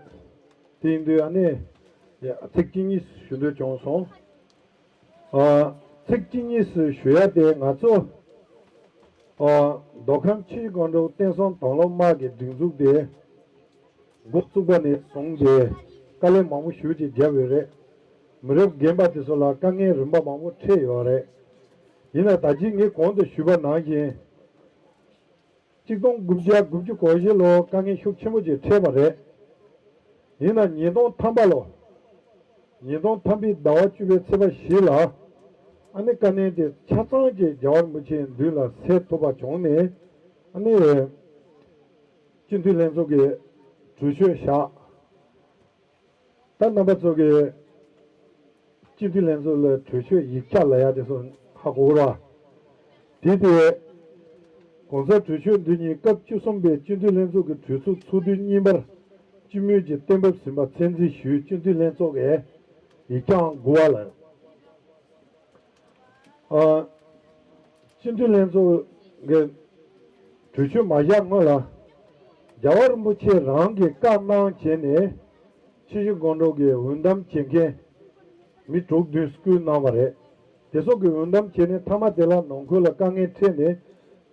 དེ་ཡིན་དུས་ཨ་ནི་ཚིག་གཅིག་གཉིས་ཞུ་འདོད་བྱུང་སོང་། ཨ། ཚིག་གཅིག་གཉིས་ཞུ་ཡ་དེ་ང་ཚོ་ཨ། མདོ་ཁམས་ཆུ་བཞི་སྒང་དྲུག་བསྟན་སྲུང་དང་བླངས་དམག་གི་སྒྲིག་འཛུགས་དེ་འགོ་བཙུགས་པ་ནས་བཟུང་སྟེ་དཀའ་ལས་མང་པོ་ཞེ་པོ་ཅིག་བརྒྱབ་ཡོད་རེད། མི་རབས་རྒན་པ་དེ་ཚོ་ལ་དཀའ་ངལ་རིམ་པ་མང་པོ་འཕྲད་ཡོད་རེད། ཡིན་ན་ད་ཅི་ངས་གོང་དུ་ཞུས་པ་ནང་བཞིན། གཅིག་སྟོང་དགུ་བརྒྱ་དགུ་བཅུ་གོ་བཞི་ལོར་དཀའ་ངལ་ཤུགས་ཆེན་པོ་ཅིག་འཕྲད་པ་རེད། ཡིན་ན་ཉིས་སྟོང་ཐམ་པ་ལོ། ཉིས་སྟོང་ཐམ་པའི་ཟླ་བ་བཅུ་པའི་ཚེས་པ་བཞི་ལ། ཨ་ནི་དཀའ་གནད་དེ་ཆ་ཚང་ཅིག་རྒྱལ་བ་རིན་པོ་ཆེའི་མདུན་ལ་སེལ་ཐུབ་པ་བྱུང་ནས། ཨ་ནི་སྤྱི་འཐུས་ལྷན་ཚོགས་ཀྱིས་གྲོས་ཆོད་བཞག་ད་རྣམ་པ་ཚོ་གིས་སྤྱི་འཐུས་ལྷན་ཚོགས་ལ་གྲོས་ཆོད་ཡིག་ཆ་ལབ་ཡ་དེ་ཚོ་ཧ་གོ་གི་རེད་བ། དེ་དེ་གོང་གསལ་གྲོས་ཆོད་འདི་ཉིད་སྐབས་བཅུ་གསུམ་པའི་སྤྱི་འཐུས་ལྷན་ཚོགས་ཀྱི་གྲོས་ཚོགས་ཚོགས་དུས་གཉིས་པར་སྤྱི་མོས་ཀྱིས་གཏན་འབེབས་ཟིན་པ་གསན་གཟིགས་ཞུས། སྤྱི་འཐུས་ལྷན་ཚོགས་ཀྱི་ཡིག་ཆའང་དགུ་པ་ལ། ཨ། སྤྱི་འཐུས་ལྷན་ཚོགས་ཀྱི་གྲོས་ཆོད་མ་བཞག་སྔོན་ལ། རྒྱལ་བ་རིན་པོ་ཆེ་རང་གིས་བཀའ་གནང་བྱས་ནས་ཆུ་བཞི་སྒང་དྲུག་གི་འོས་འདེམས་བྱེད་མཁན་མི་དྲུག་བདུན་བསྐོས་གནང་བ་རེད། དེ་ཚོ་གི་འོས་འདེམས་བྱས་ནས་མཐའ་མ་དེ་ལ་ནང་ཁུལ་ལ་དཀའ་ངལ་འཕྲད་ནས་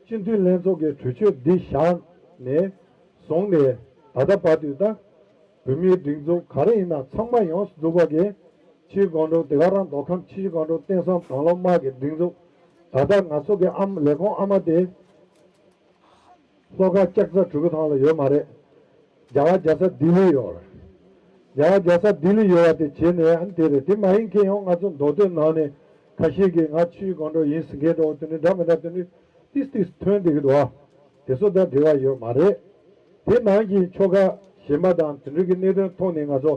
སྤྱི་འཐུས་ལྷན་ཚོགས་ཀྱི་གྲོས་ཆོད་འདི་བཞག་ནས་བཟུང་ནས་ད་ལྟ་བར་དུ་ད། བོད་མིའི་སྒྲིག་འཛུགས་ག་རེ་ཡིན་ན་ཚང་མ་ཡོངས་སུ་རྫོགས་པ་གི་ཆུ་བཞི་སྒང་དྲུག་དེ་ག་རང་མདོ་ཁམས་ཆུ་བཞི་སྒང་དྲུག་བསྟན་སྲུང་དང་བླངས་དམག་གི་སྒྲིག་འཛུགས། ད་ལྟ་ང་ཚོ་གི་ཨམ་ལས་ཁུངས་ཨ་མ་དེ་ལྷོ་ཁ་ལྕགས་རྩ་གྲུ་གུ་ཐང་ལ་ཡོད་མ་རེད། རྒྱ་གར་རྒྱལ་ས་ལྡི་ལི་ཡོད་རེད། རྒྱ་གར་རྒྱལ་ས་ལྡི་ལི་ཡོད་པ་དེ་བྱས་ནས་ཨ་ནི་དེ་རེད། དེ་མ་ཡིན་མཁན་ཡང་ང་ཚོ་མདོ་སྟོད་ནང་ནས་ཁ་ཤས་ཀྱིས་ང་ཆུ་བཞི་སྒང་དྲུག་ཡིན་ཟེར་མཁན་འདྲ་བོ་དེ་འདྲ་འདྲ་མི་འདྲ་དེ་འདྲ། ཏིས་ཏིས་ཐོན་བསྡད་ཀྱི་འདུག་ཨ། དེ་ཚོ་དང་འབྲེལ་བ་ཡོད་མ་རེད། དེ་ནང་བཞིན་ཆོལ་ཁ་གཞན་པ་དང་དེ་འདྲ་གི་གནད་དོན་ཐོག་ནས་ང་ཚོ་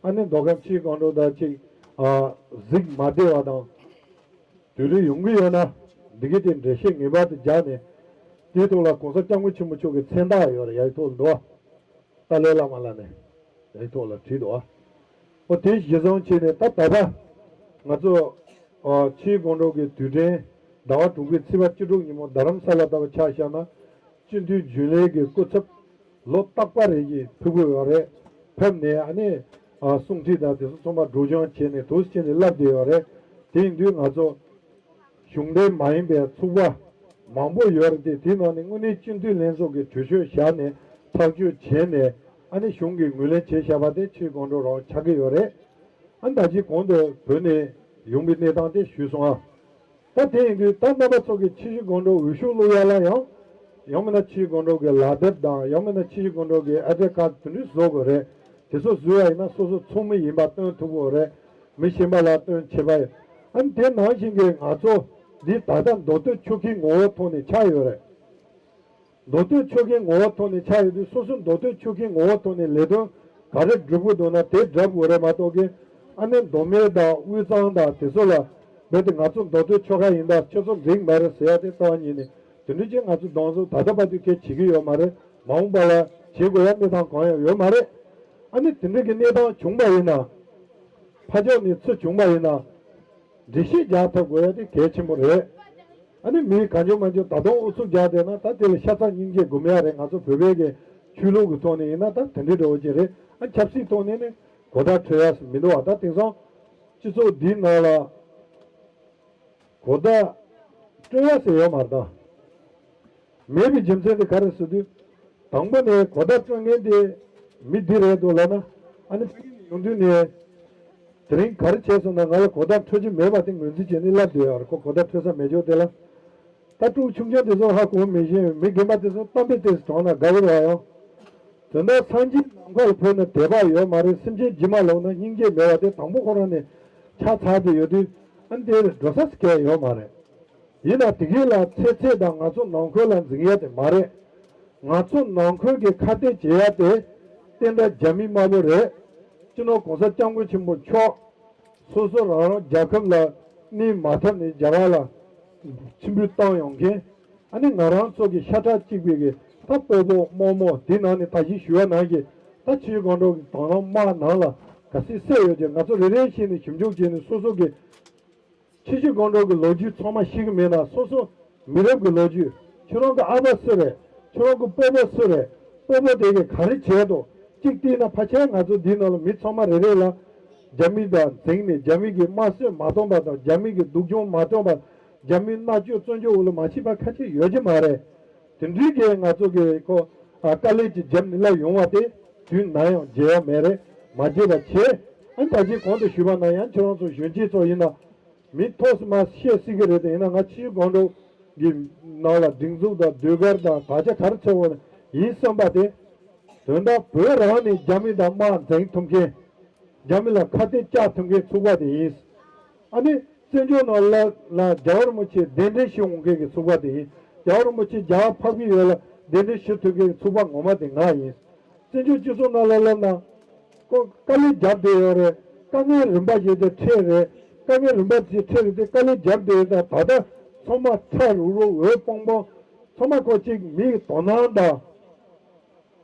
ཨ་ནི་མདོ་ཁམས་ཆུ་བཞི་སྒང་དྲུག་དང་ཅིག་ཨ། གཟིགས་མ་བདེ་བ་དང་། དུས་རིང་ཡོང་གི་ཡོད་ན་འདི་གི་དེ་འགྲེལ་བཤད་ངེས་པར་དུ་རྒྱག་ནས། དེའི་ཐོག་ལ་༸གོང་ས་༸སྐྱབས་མགོན་ཆེན་པོ་མཆོག་གི་མཚན་རྟགས་ཡོད་རེད། ཡ་ཡི་ཐོག་ལ་འདུག་ཨ། ཏཱ་ལའི་བླ་མ་ལབ་ནས་ཡ་ཡི་ཐོག་ལ་བྲིས་འདུག་ཨ། ཨོ་དེ་གཞི་བཟུང་བྱས་ནས་ད་ད་ལྟ་ང་ཚོ་ཨ། ཆུ་བཞི་སྒང་དྲུག་གི་དུས་དྲན་ཟླ་བ་དྲུག་པའི་ཚེས་པ་བཅུ་དྲུག་ཉིན་མོ་རྡ་རམ་ས་ལ་ལྟ་བུ་ཆ་བཞག་ན་སྤྱི་འཐུས་རྒྱུན་ལས་ཀྱི་སྐུ་ཚབ་ལོ་རྟག་པ་རེ་གིས་ཕེབས་ཀྱི་ཡོད་རེད། ཕེབས་ནས་ཨ་ནི་ཨ། གསུང་ཁྲིད་དང་དེ་ཚོ་ཚང་མ་སྒྲོག་སྦྱང་བྱས་ནས་འདུག་སེ་བྱས་ནས་ལབ་བསྡད་ཡོད་རེད། དེ་ཡིན་དུས་ང་ཚོ་གཞུང་འབྲེལ་མ་ཡིན་པའི་ཚོགས་པ་མང་པོ་ཡོད་རེད་དེ། དེའི་ནང་ནས་དངོས་གནས་སྤྱི་འཐུས་ལྷན་ཚོགས་ཀྱི་གྲོས་ཆོད་བཞག་ནས་ཐག་གཅོད་བྱས་ནས་ཨ་ནི་གཞུང་གིས་ངོས་ལེན་བྱས་བཞག་པ་དེ་ཆུ་བཞི་སྒང་དྲུག་རང་ཆགས་ཀྱི་ཡོད་རེད། ཨ་ནི་ད་ཅི་གོང་དུ་བོད་ནས་ཡོང་པའི་གནས་སྟངས་དེ་ཞུས་སོང་ཨ། ད་དེ་ཡིན་དུས་ད་རྣམ་པ་ཚོ་གིས་ཆུ་བཞི་སྒང་དྲུག་འོས་ཤོག་བླུག་ཡ་ལ་ཡང་། ཡང་མིན་ན་ཆུ་བཞི་སྒང་དྲུག་གི་ལག་དེབ་དང་ཡང་མིན་ན་ཆུ་བཞི་སྒང་དྲུག་གི་ཨེ་ཌི་ཀར་དེ་འདྲ་བཟོ་དགོས་རེད། དེ་ཚོ་བཟོས་པ་ཡིན་ན་སོ་སོ་ཚོགས་མི་ཡིན་པ་སྟོན་ཐུབ་དགོས་རེད། མི་གཞན་པ་ལ་སྟོན་ཆེ་བ་ཡིན། ཨ་ནི་དེ་ནང་བཞིན་གྱི་ང་ཚོ་ འདི་ད་ལྟ་མདོ་སྟོད་ཆོལ་ཁའི་ངོ་བོ་ཐོག་ནས་ཆགས་ཡོད་རེད། མདོ་སྟོད་ཆོལ་ཁའི་ངོ་བོ་ཐོག་ནས་ཆགས་ཡོད་དུས་སོ་སོ་མདོ་སྟོད་ཆོལ་ཁའི་ངོ་བོ་ཐོག་ནས་ལས་དོན་ག་རེ་སྒྲུབ་དགོས་འདུག་ན་དེ་སྒྲུབ་དགོས་རེད་མ་གཏོགས་ཀྱི། ཨ་ནི་མདོ་སྨད་དང་དབུས་གཙང་དང་དེ་ཚོ་ལ་རྦད་དེ་ང་ཚོ་མདོ་སྟོད་ཆོལ་ཁ་ཡིན་ད་ཁྱོད་ཚོ་འགྲིག་མ་རེད་ཟེར་ཡ་དེ་རྩ་བ་ཉིད་ནས་དེ་འདྲ་ཅིག་ང་ཚོ་གདོང་བསུ་ད་ལྟ་བར་དུ་གལ་བྱེད་ཀྱི་ཡོད་མ་རེད། མ་འོངས་པ་ལ་བྱེད་དགོས་ཡ་གནས་སྟངས་གང་ཡང་ཡོད་མ་རེད། ཨ་ནི་དེ་འདྲ་གི་གནས་སྟངས་བྱུང་པ་ཡིན་ན། ཕར་ཕྱོགས་ནས་ཚུར་བྱུང་པ་ཡིན་ན། འགྲེལ་བཤད་རྒྱག་ཐུབ་དགོས་ཡ་དེ་གལ་ཆེན་པོ་རེད། ཨ་ནི་མི་གང་བྱུང་མང་བྱུང་ད་དུང་ཨུ་ཚུགས་རྒྱག་བསྡད་ན་ད་དེ་ལ་ཤ་ཚ་སྙིང་རྗེ་སྒོམ་ཡ་རེད། ང་ཚོ་བོད་པའི་གི་ཆོས་ལུགས་ཀྱི་ཐོག་ནས་ཡིན་ན་ད་དེ་འདྲའི་འགྲོ་བ་ཅིག་རེད། ཨ་ཆབ་སྲིད་ཐོག་ནས་ནི་གོ་བརྡ་འཕྲོད་ཡ་མི་འདུག་བ། ད་དེང་སང་སྤྱི་ཚོགས་འདིའི་ནང་ལ་གོ་བརྡ་སྤྲོད་ཡ་ཟེར་ཡོད་མ་རེད་ད། མེད་པའི་རྒྱུ་མཚན་དེ་ག་རེ་ཟེར་དུས། དང་པོ་ནས་གོ་བརྡ་སྤྲོད་མཁན་དེ་མི་འདི་རེད་འདུག་ལབ་ན། ཨ་ནི་ཕ་གི་ནས་ཡོང་དུས་ནས་དེ་རིང་ག་རེ་བྱས་སོང་ན་ང་ལ་གོ་བརྡ་འཕྲོད་ཀྱི་མེད་པ་དེ་ངོས་འཛིན་བྱས་ནས་ལབ་བསྡད་ཡོད་རེད། ཁོ་གོ་བརྡ་འཕྲོད་ས་མེད་ཆོག་དེ་ལ། ད་ཕྲུ་གུ་ཆུང་ཆུང་དེ་ཚོ་ཧ་གོ་མི་ཤེས། མི་རྒན་པ་དེ་ཚོ་གཏམ་དཔེ་དེ་ཚོ་དྲངས་ན་དགའ་གི་རེད་ཡང་། དོན་དག་སངས་རྒྱས་ནམ་མཁའ་ལ་འཕོས་ན་དད་པ་ཡོད་མ་རེད། སེམས་ཅན་ཇི་མ་ལོག་ན་སྙིང་རྗེ་མེད་པ་དེ་དང་པོ་ཁོ་རང་ནས་ཆགས་ཚར་བསྡད་ཡོད་དུས། ཨ་ནི་དེ་འགྲོ་ས་གལ་ཡོད་མ་རེད། ཡིན་ན་དེ་གས་ལ་ཚེ་ཚད་དང་ང་ཚོ་ནང་ཁུལ་ལ་འཛིང་ཡ་དེ་མ་རེད། ང་ཚོ་ནང་ཁུལ་གྱི་ཁ་གཏད་བྱེད་ཡ་དེ་བསྟན་དགྲ་རྒྱ་མི་དམར་པོ་རེད། སྤྱི་ནོར་གོང་ས་སྐྱབས་མགོན་ཆེན་པོ་མཆོག་སོ་སོ་རང་རང་རྒྱལ་ཁབ་ལ་གནས་མ་ཐུབ་ནས་རྒྱ་གར་ལ་ཕྱིར་འབུད་བཏང་ཡོང་མཁན། ཨ་ནི་ང་རང་ཚོ་གི་ཤ་ཁྲག་གཅིག་པའི་གི་ད་སྤོ་བོ་རྨོ་མོ་དེ་ནང་ནས་ད་གིན་ཞུ་བ་ནང་གི་ད་ཆུ་བཞི་སྒང་དྲུག་གི་དང་བླངས་དམག་ནང་ལ་ག་ཚོད་བསད་ཡོད་ཀྱི། ང་ཚོ་རེ་རེ་བཞིན་ནས་ཞིབ་འཇུག་བྱས་ནས་སོ་སོ་གི་ཆུ་བཞི་སྒང་དྲུག་གི་ལོ་རྒྱུས་ཚང་མ་ཤེས་ཀྱི་མེད་ན། སོ་སོ་མི་རབས་ཀྱི་ལོ་རྒྱུས། ཁྱོད་རང་གི་ཨ་ཕ་སུ་རེད། ཁྱོད་རང་གི་སྤོ་བོ་སུ་རེད། སྤོ་བོ་དེ་གིས་ག་རེ་བྱས་འདུག་གཅིག་བལྟས་ན་ཕལ་ཆེར་ང་ཚོ་འདིའི་ནང་ལ་མི་ཚང་མ་རེ་རེ་ལ་རྒྱ་མི་དང་འཛིང་ནས་རྒྱ་མི་གི་དམར་གསོད་མ་གཏོང་པ་དང་རྒྱ་མི་གི་སྡུག་སྦྱོང་མ་གཏོང་པ། རྒྱ་མིའི་མནར་གཅོད་བཙོན་འཇུག་འོག་ལ་མ་ཕྱིན་པ་ཁ་ཤས་ཡོད་ཀྱི་མ་རེད། དེ་འདྲའི་གི་ང་ཚོ་གི་ཁོ་ཨ་དཀའ་ལས་ཀྱི་རྒྱབ་ནས་སླེབས་ཡོང་བ་དེ་དུས་ནམ་ཡང་བརྗེད་ཡ་མེད་རེད། མ་བརྗེད་པ་བྱེད། ཨ་ད་ཅི་གོང་དུ་ཞུས་པ་ནང་ཡང་ཁྱེད་རང་ཚོ་གཞོན་སྐྱེས་ཚོ་ཡིན་ན་མི་ཐོག་སུ་མ་བཤད་སྲིད་ཀྱི་རེད། དེ་ཡིན་ན་ང་ཕྱིའི་སྒང་དྲུག་གི་ནང་ལ་སྒྲིག་འཛུགས་དང་ཟློས་གར་དང་དག་ཆ་ག་རེ་འཚོལ་བ་ཡིན་བསམ་པ་དེ། དོན་དག་བོད་རང་ནས་རྒྱ་མི་དང་དམག་འཛིང་ཐུབ་མཁན། རྒྱ་མི་ལ་ཁ་གཏད་བཅག་ཐུབ་མཁན་ཚོགས་པ་དེ་ཡིན། ཨ་ནི་བཙན་བྱོལ་ནང་ལ་ལ་རྒྱལ་བ་རིན་པོ་ཆེ་གདན་འདྲེན་ཞུ་འོང་མཁན་གྱི་ཚོགས་པ་དེ་ཡིན། རྒྱལ་བ་རིན་པོ་ཆེ་རྒྱ་གར་འཕགས་པའི་ཡུལ་ལ་གདན་འདྲེན་ཞུ་ཐུབ་མཁན་གྱི་ཚོགས་པ་ངོ་མ་དེ་ང་ཡིན། བཙན་བྱོལ་སྤྱི་ཚོགས་ནང་ལ་སླེབས་ན། ཁོ་དཀའ་ལས་རྒྱབ་བསྡད་ཡོད་རེད། དཀའ་ངལ་རིམ་པ་བཞིན་དུ་འཕྲད་རེད། དཀའ་ངལ་རིམ་པ་བཞིན་འཕྲད་རེད་དེ་དཀའ་ལས་རྒྱབ་བསྡད་ཡོད། ད་ད་ལྟ་ཚང་མ་ཁྲ་རུག་རུག་འོད་སྤང་སྤང་། ཚང་མ་ཁོ་གཅིག་མིའི་དོ་སྣང་དང་།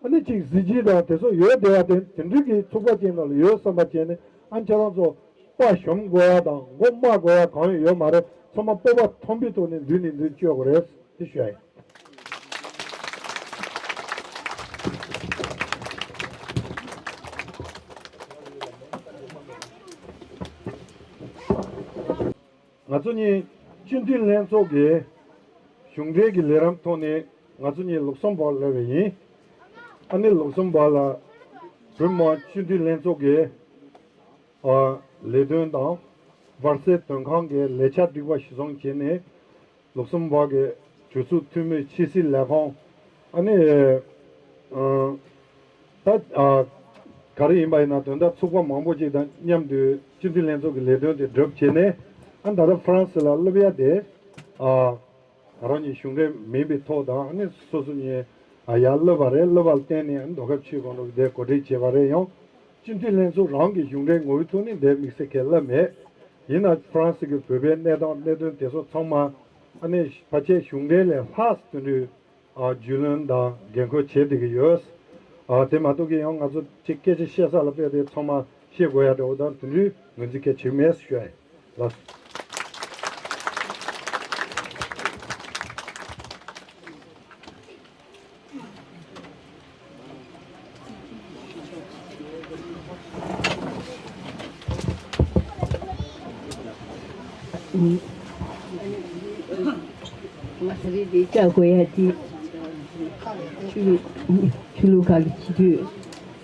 ཨ་ནི་གཅིག་གཟི་བརྗིད་དང་དེ་ཚོ་ཡོད་བསྡད་ཡ་དེ་དེ་འདྲའི་གི་ཚོགས་པ་ཅིག་ནང་ལ་ཡོད་བསམ་པ་བྱས་ནས། ཨ་ཁྱེད་རང་ཚོ་དཔའ་ཞུམ་དགོས་ཡ་དང་མགོ་དམའ་དགོས་ཡ་གང་ཡང་ཡོད་མ་རེད། ཚང་མ་སྤོབས་པ་མཐོན་པོའི་ཐོག་ནས་མདུན་ནས་མདུན་སྐྱོད་དགོས་རེད། དེ་ཞུ་ཡ་ཡིན། ང་ཚོ་གཉིས་སྤྱི་འཐུས་ལྷན་ཚོགས་ཀྱི་གཞུང་འབྲེལ་གྱི་ལས་རིམ་ཐོག་ནས་ང་ཚོ་གཉིས་ལུག་སེམ་བོར་སླེབས་པ་ཡིན། ཨ་ནི་ལུག་སེམ་བོར་ལ་བོད་མི་མང་སྤྱི་འཐུས་ལྷན་ཚོགས་ཀྱི་ཨ་ལས་དོན་དང་བར་སྲིད་དོན་ཁང་གི་ལས་འཆར་སྒྲིག་པ་གཞིར་བཟུང་བྱས་ནས། ལུག་སེམ་བོར་གྱི་གྲོས་ཚོགས་འཐུས་མི་ཕྱི་སྲིད་ལས་ཁུངས། ཨ་ནི་ཨ་ད་ཨ་ག་རེ་ཡིན་པ་ཡིན་ན་དོན་དག་ཚོགས་པ་མང་པོ་ཅིག་དང་མཉམ་དུ་སྤྱི་འཐུས་ལྷན་ཚོགས་ཀྱི་ལས་དོན་དེ་སྒྲུབ་བྱས་ནས། ཨ་ད་ལྟ་ཧྥ་རན་སི་ལ་སླེབས་ཡ་དེ་ཨ་ང་རང་གཉིས་གཞུང་འབྲེལ་མིན་པའི་ཐོག་དང་། ཨ་ནི་སོ་སོ་གཉིས་ཨ་ཡར་སླེབས་པ་རེད། སླེབས་པ་ལ་བརྟེན་ནས་ཨ་ནི་རྡོ་ཁབ་ཆུའི་སྒང་དྲུག་དེ་གོ་སྒྲིག་བྱས་པ་རེད། ཡང་སྤྱི་འཐུས་ལྷན་ཚོགས་རང་གི་གཞུང་འབྲེལ་ངོ་བོའི་ཐོག་ནས་འདིར་དམིགས་བསལ་གྱི་སླེབས་མེད། ཡིན་ན་ཧྥ་རན་སི་གི་བོད་པའི་གནས་སྟངས་གནད་དོན་དེ་ཚོ་ཚང་མ་ཨ་ནི་ཕལ་ཆེར་གཞུང་འབྲེལ་ལས་ལྷག་དེ་འདྲའི་ཨ་རྒྱུས་ལོན་དང་འགན་ཁུར་བྱེད་བསྡད་ཀྱི་ཡོད། ཨ་དེ་མ་གཏོགས་ཀྱི་ཡང་ང་ཚོ་ཅིག་སྐད་ཆ་བཤད་ས་ལ་དཔེ་དེ་ཚང་མ་བཤད་དགོས་ཡ་འདྲ་བོ་དང་དེ་འདྲའི་ངོས་འཛིན་གལ་ཆེ་མེད་ཞུ་ཡ་ཡིན། ལགས་སོ། ང་ད་རེས་འདི་བཅར་དགོས་ཡ་དེ། ཆོས་ལུགས་ཆོས་ལུགས་ཁག་གི་སྤྱི་འཐུས་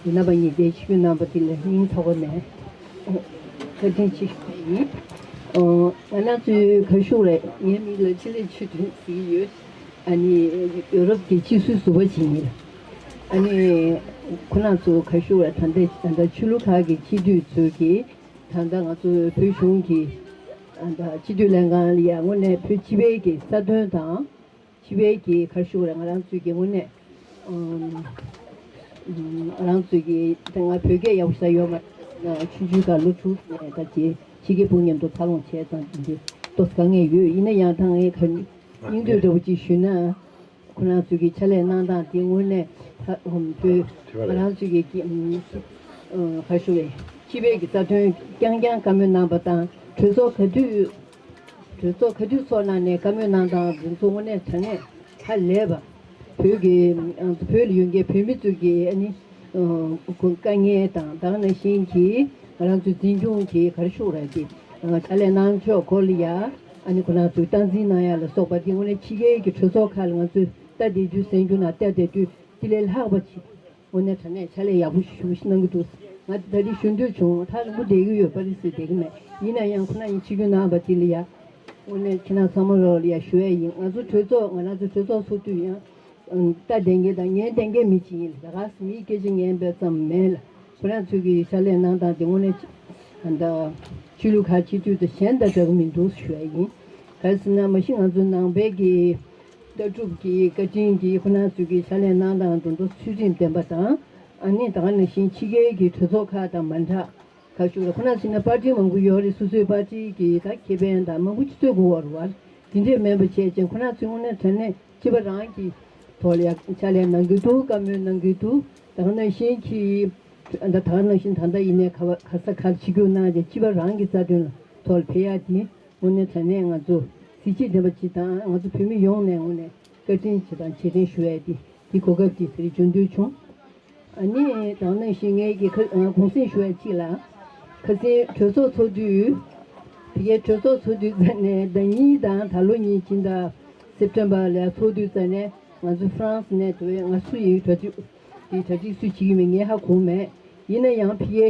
རྣམ་པ་གཉིས་དེ་ཆོས་རྣམ་པ་དེ་ལ་སྙིང་ཐག་པ་ནས་བཀའ་དྲིན་ཆེ་ཞུ་ཡིན། ང་རང་ཚོའི་གར་ཤོག་ལ་ངའི་མིང་ལ་ཕྱི་ལས་ཆོས་སྒྲོན་ཟེར་གྱི་ཡོད། ཨ་ནི་ཡོ་རོབ་ཀྱི་སྤྱི་སྲོལ་ཟུར་པ་ཅིག་ཡིན། ཨ་ནི་ཁོ་རང་ཚོ་གར་ཤོག་ལ་ད་ལྟ་ད་ལྟ་ཆོས་ལུགས་ཁག་གི་སྤྱི་འཐུས་ཚོས་ཀྱིས་ད་ལྟ་ང་ཚོ་བོད་གཞུང་གི་ ཨ་ད་སྤྱི་འཐུས་ལྷན་ཁང་ལ་ཡ་དངོས་གནས་བོད་སྤྱི་པའི་གི་རྩ་དོན་དང་། སྤྱི་པའི་གི་ག་རེ་ཞུ་དགོས་རེད། ང་རང་ཚོའི་གི་དངོས་གནས་ཨམ་ང་རང་ཚོའི་གི་ད་ང་བོད་སྐད་ཡག་པོ་ཞིག་ཡོད་མ་རེད། ཆུང་ཆུང་སྒང་ལོ་དྲུག་ནས་ད་ཅི་ཕྱི་རྒྱལ་ཕྲུ་གུ་མཉམ་དུ་འཚར་ལོངས་བྱས་ཙང་འདི་ཏོག་ཙམ་དཀའ་ངལ་ཡོད། ཡིན་ན་ཡང་ད་ངས་ག་རེ་སྙིང་བསྡུས་འདྲ་པོ་ཅིག་ཞུས་ན། ཁོ་རང་ཚོས་ཀྱི་ཕྱག་ལས་གནང་སྟངས་དེ་དངོས་གནས་ཧ་ཧུམ་བོད་ང་རང་ཚོས་ཀྱི་ཀྱི་ཨུམ་ཨུམ་ག་རེ་ཞུ་རེད། སྤྱི་པའི་གི་རྩ་དོན་རྐྱང་རྐྱང་བཀའ་མོལ་གནང་པ་དང་། གྲོས་ཚོགས་ག་དུས་གྲོས་ཚོགས་ག་དུས་ཚོགས་གནང་ནས་བཀའ་མོལ་གནང་སྟངས་དེ་ཚོ་དངོས་གནས་དྲང་གནས་ཧ་ལས་པ། བོད་ཀྱི་ཨ་བོད་ལ་ཡོད་མཁན་བོད་མི་ཚོས་ཀྱི་ཨ་ནི་ཨ་དཀའ་ངལ་དང་། ད་ག་ནང་བཞིན་གྱི་ང་རང་ཚོའི་འཛིན་སྐྱོང་གི་ག་རེ་ཞུ་རེད། དེ་ཕྱག་ལས་གནང་ཕྱོགས་སྐོར་ལ་ཡ། ཨ་ནི་ཁོ་རང་ཚོས་སྟངས་འཛིན་གནང་ཡ་ལ་སོགས་པ་དེ་དངོས་གནས་ཕྱི་རྒྱལ་གྱི་གྲོས་ཚོགས་ཁག་ལ་ང་ཚོས་ལྟ་བསྡད་དུས། གསན་རྒྱུ་ན་ལྟ་བསྡད་དུས་དེ་ལས་ལྷག་པ་ཅིག་དངོས་གནས་དྲང་གནས་ཕྱག་ལས་ཡག་པོ་ཞིག་ཞུ་གནང་གི་འདུག་ང་ད་རེས་ཞུ་འདོད་བྱུང་། ཐག་རིང་པོ་བསྡད་ཀྱི་ཡོད་པ་རེད་ཟེར་བསྡད་ཀྱི་མེད། ཡིན་ན་ཡང་ཁོ་རང་གིས་ཆིབས་བསྒྱུར་གནང་བ་དེ་ལ་ཡ། དངོས་གནས་ཁྱེད་རང་ཚང་མ་ལོག་ལ་ཡ་ཞུ་ཡ་ཡིན། ང་ཚོ་གྲོས་ཚོགས་ང་རང་ཚོ་གྲོས་ཚོགས་ཚོགས་དུས་ཡང་ལྟ་བསྡད་མཁན་དང་ཉན་བསྡད་མཁན་མི་གཅིག་ཡིན། ད་ག་སེ་མིའི་སྐད་ཆ་ཉན་པ་ཙམ་མེད་ལ། ཁོ་རང་ཚོས་ཀྱི་ཕྱག་ལས་གནང་སྟངས་དེ་དངོས་གནས་ད་ཆོས་ལུགས་ཁག་སྤྱི་འཐུས་དང་གཞན་དང་འདྲ་གི་མི་འདུག་ཞུ་ཡ་ཡིན། ག་རེ་ཟེར་ན་མ་གཞི་ང་ཚོ་ནང་པའི་གི་ལྟ་གྲུབ་ཀྱི་བཀའ་དྲིན་གྱིས་ཁོ་རང་ཚོས་ཀྱི་ཕྱག་ལས་གནང་སྟངས་དེ་ཚོ་ཚུལ་ཁྲིམས་ལྡན་པ་དང་། ཨ་ནི་ད་ག་ནང་བཞིན་ཕྱི་རྒྱལ་གྱི་གྲོས་ཚོགས་ཁག་དང་མ་འདྲ། ག་ཞུ་ལ་ཁོ་རང་ཚོ་ན་པར་ཊི་མང་པོ་ཡོད་རེད། སོ་སོའི་པར་ཊི་གི་ད་ཁེ་ཕན་དང་མང་པོ་ཅིག་རྩོད་དགོས་པ་རེད་བ། དེ་འདྲས་མིན་པ་བྱས་ཙང་ཁོ་རང་ཚོའི་དངོས་གནས་དྲང་གནས་སྤྱི་པ་རང་གི་ཐོག་ལ་ཡ་ཕྱག་ལས་གནང་གི་འདུག་བཀའ་མོལ་གནང་གི་འདུག་ད་ག་ནང་བཞིན་གྱི་ད་ད་ག་ནང་བཞིན་ད་ལྟ་ཡིན་ནའི་ག་བ་ག་ས་ག་ལ་ཆིབས་བསྒྱུར་གནང་བྱས་སྤྱི་པ་རང་གི་རྩ་དོན་ལ་ཐོག་ལ་ཕེབས་ཡ་དེ། དངོས་གནས་དྲང་གནས་ང་ཚོ་གཟི་བརྗིད་ལྡན་པ་ཅིག་དང་། ང་ཚོ་བོད་མི་ཡོངས་ནས་དངོས་གནས་བཀའ་དྲིན་ཆེ་དང་རྗེས་དྲན་ཞུ་ཡ་དེ་དེ་གོ་སྐབས་ཅིག་དེ་རིང་འབྱོར་འདོད་བྱུང་། ཨ་ནི་ད་ག་ནང་བཞིན་ངས་ཀྱི་ཁ་ཨ་གུང་གསེང་ཞུ་ཡ་གཅིག་ལ། ཁ་སང་གྲོས་ཚོགས་ཚོགས་དུས། ཕ་གིའི་གྲོས་ཚོགས་ཚོགས་དུས་ཙམ་ནས་ཟླ་གཉིས་དང་ད་ལོ་གཉིས་ཕྱི་ཟླ་སེབ་ཊེམ་པར་ལ་ཚོགས་དུས་ཙམ་ནས་ང་ཚོ་ཧྥ་རན་སི་ནས་དེ་བས་ང་སུ་ཡིན་གྲ་སྒྲིག་དེ་གྲ་སྒྲིག་སུ་བྱེད་ཀྱི་མེད་ངས་ཧ་གོ་མེད། ཡིན་ན་ཡང་ཕ་གིའི་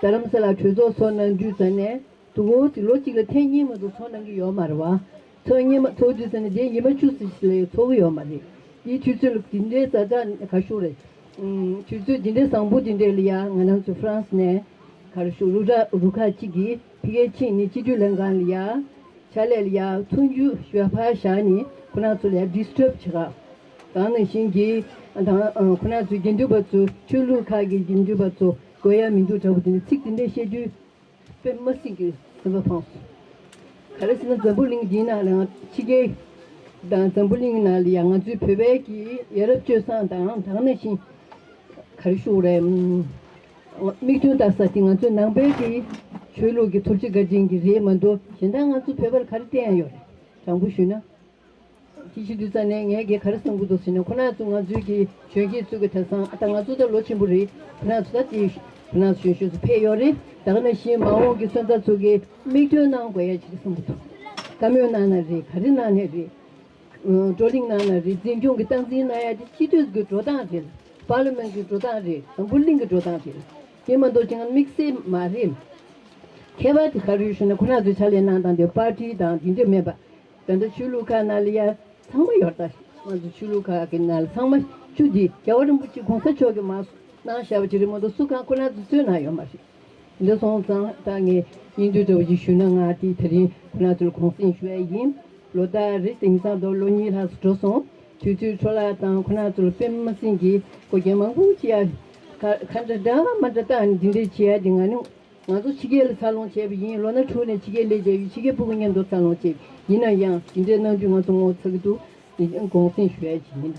རྡ་རམ་ས་ལ་གྲོས་ཚོགས་ཚོགས་གནང་དུས་ཙམ་ནས། དུ་གོ་དེ་ལོ་གཅིག་ལ་ཐེངས་གཉིས་མ་གཏོགས་ཚོགས་གནང་གི་ཡོད་མ་རེད་བ། ཚོགས་གཉིས་མ་ཚོགས་དུས་ཙམ་ནས་དེ་ཉི་མ་བཅུ་ཙམ་ཞིག་ལས་ཚོགས་གི་ཡོད་མ་རེད། དེའི་དུས་ཚོད་ལ་དེ་འདྲའི་ཛ་དྲག་ག་ཞུ་རེད། ཨུམ། དུས་ཚོད་དེ་འདྲའི་བཟང་པོ་དེ་འདྲའི་ལ་ཡ་ང་རང་ཚོ་ཧྥ་རན་སི་ནས་ག་རེ་ཞུ་རུ་ཁག་རུ་ཁག་གཅིག་གིས་ཕ་གིར་ཕྱིན་ནས་སྤྱི་འཐུས་ལྷན་ཁང་ལ་ཡ་ཕྱག་ལས་ལ་ཡ་མཐུན་འགྱུར་ཞོར་ཕར་བཞག་ནས་ཁོ་རང་ཚོ་ལ་ཡ་ཌི་སི་ཊརབ་བྱེད་ག་ད་ནང་བཞིན་གྱི་ད་ཁོ་རང་ཚོའི་དགེ་འདུན་པ་ཚོ་ཆོས་ལུགས་ཁག་གི་དགེ་འདུན་པ་ཚོ་དགོས་ཡ་མི་འདུག་འདྲ་པོ་དེ་འདྲ་ཚིག་དེ་འདྲ་བཤད་དུས། དཔེ་མི་སྲིད་ཀྱི་སེམས་པ་ཕངས་སོང་། ག་རེ་ཟེར་ན་འཛམ་བུ་གླིང་འདིའི་ནང་ལ་ང་ཕྱི་རྒྱལ་དང་འཛམ་བུ་གླིང་ནང་ལ་ཡང་ང་ཚོའི་བོད་པའི་གི་ཡ་རབས་སྤྱོད་བཟང་དང་ད་ག་ནང་བཞིན་ག་རེ་ཞུ་དགོས་རེད། དམིགས་དོན་ལྟ་ས་དེ་ང་ཚོའི་ནང་པའི་གི་ཆོས་ལུགས་ཀྱི་ཐུགས་རྗེ་བཀའ་དྲིན་གྱི་རེད་མ་གཏོགས་གཞན་དག་ང་ཚོ་བོད་པར་ག་རེ་བསྟན་ཡ་ཡོད་རེད། དྲང་པོ་ཞུས་ན། དེ་བྱེད་དུས་ཙམ་ནས་ངས་ཀྱིས་ག་རེ་གསུང་གི་འདུག་ཟེར་ན། ཁོ་རང་ཚོ་ང་ཚོའི་གི་གཞོན་སྐྱེས་ཚོ་གི་དེང་སང་ཨ་ད་ང་ཚོ་ད་ལོ་ཆེན་པོ་རེད། ཁོ་རང་ཚོ་ད་དེ་ཁོ་རང་ཚོ་གཞོན་གཞོན་ཚོ་ཕེབས་ཡོད་རེད། ད་ག་ནང་བཞིན་མ་འོངས་ཀྱི་སོན་རྩ་ཚོ་གི་མིག་སྟོན་གནང་དགོས་ཡ་ཅིག་གསུང་གི་འདུག་བཀའ་མོལ་གནང་ན་རེད། ག་རེ་གནང་ནས་རེད། བགྲོ་གླེང་གནང་ན་རེད། འཛིན་སྐྱོང་གི་སྟངས་འཛིན་གནང་ཡ་དེ་སྤྱི་འཐུས་ཀྱི་འགྲོ་སྟངས་རེད། པར་ལི་མེན་གྱི་འགྲོ་སྟངས་རེད། འཛམ་བུ་གླིང་གི་འགྲོ་སྟངས་རེད། དེ་མ་གཏོགས་ཅིག་དམིགས་བསལ་མ་རེད། ཁྱད་པར་དེ་ག་རེ་ཡོད་ཞུ་ན་ཁོ་རང་ཚོའི་ཕྱག་ལས་གནང་སྟངས་དེ་པར་ཊི་དང་དེ་འདྲ་མེད་པ། ད་ལྟ་ཆོས་ལུགས་ཁག་ནང་ལ་ཡ་ཚང་མ་ཡོད་ད། ང་ཚོ་ཆོས་ལུགས་ཁག་གི་ནང་ལ་ཚང་མ་བཅུ་འདི་རྒྱལ་བ་རིན་པོ་ཆེ་གོང་ས་མཆོག་གིས་མར་གནང་བཞག་པ་ཅིག་རེད་མ་གཏོགས་སུ་གང་ཁོ་རང་ཚོ་རྩོད་གནང་ཡོད་མ་རེད། འདི་སོང་ཙང་ད་ངས་སྙིང་བསྡུས་འདྲ་བོ་ཅིག་ཞུས་ན། ང་དེ་དེ་རིང་ཁོ་རང་ཚོར་གུང་གསེང་ཞུ་ཡ་ཡིན། ལོ་ལྟར་རེ་དེང་སང་དུ་ལོ་གཉིས་ལྷག་ཙམ་འགྲོ་སོང་། དུས་ཚོད་འཕྲོ་བརླག་དང་ཁོ་རང་ཚོར་དཔེ་མི་སྲིད་ཀྱི་གོ་རྒྱུ་མང་པོ་བྱེད་ཡ། ཁ་ཁ་འདྲ་འདྲ་མ་འདྲ་བཏང་ནས་འདི་འདྲས་བྱེད་ཡ་དེ་ང་ནི། ང་ཚོ་ཕྱི་རྒྱལ་ལ་འཚར་ལོངས་བྱས་པ་ཡིན། ལོ་ན་དྲུག་ནས་ཕྱི་རྒྱལ་སླེབས་བྱས་ཡོད། ཕྱི་རྒྱལ་ཕྲུ་གུ་མཉམ་དུ་འཚར་ལོངས་བྱས། ཡིན་ན་ཡང་དེ་འདྲའི་གནང་དུས་ང་ཚོ་ངོ་ཚ་གི་འདུག་དེ་གུང་གསེང་ཞུ་ཡ་ཅིག་ཡིན།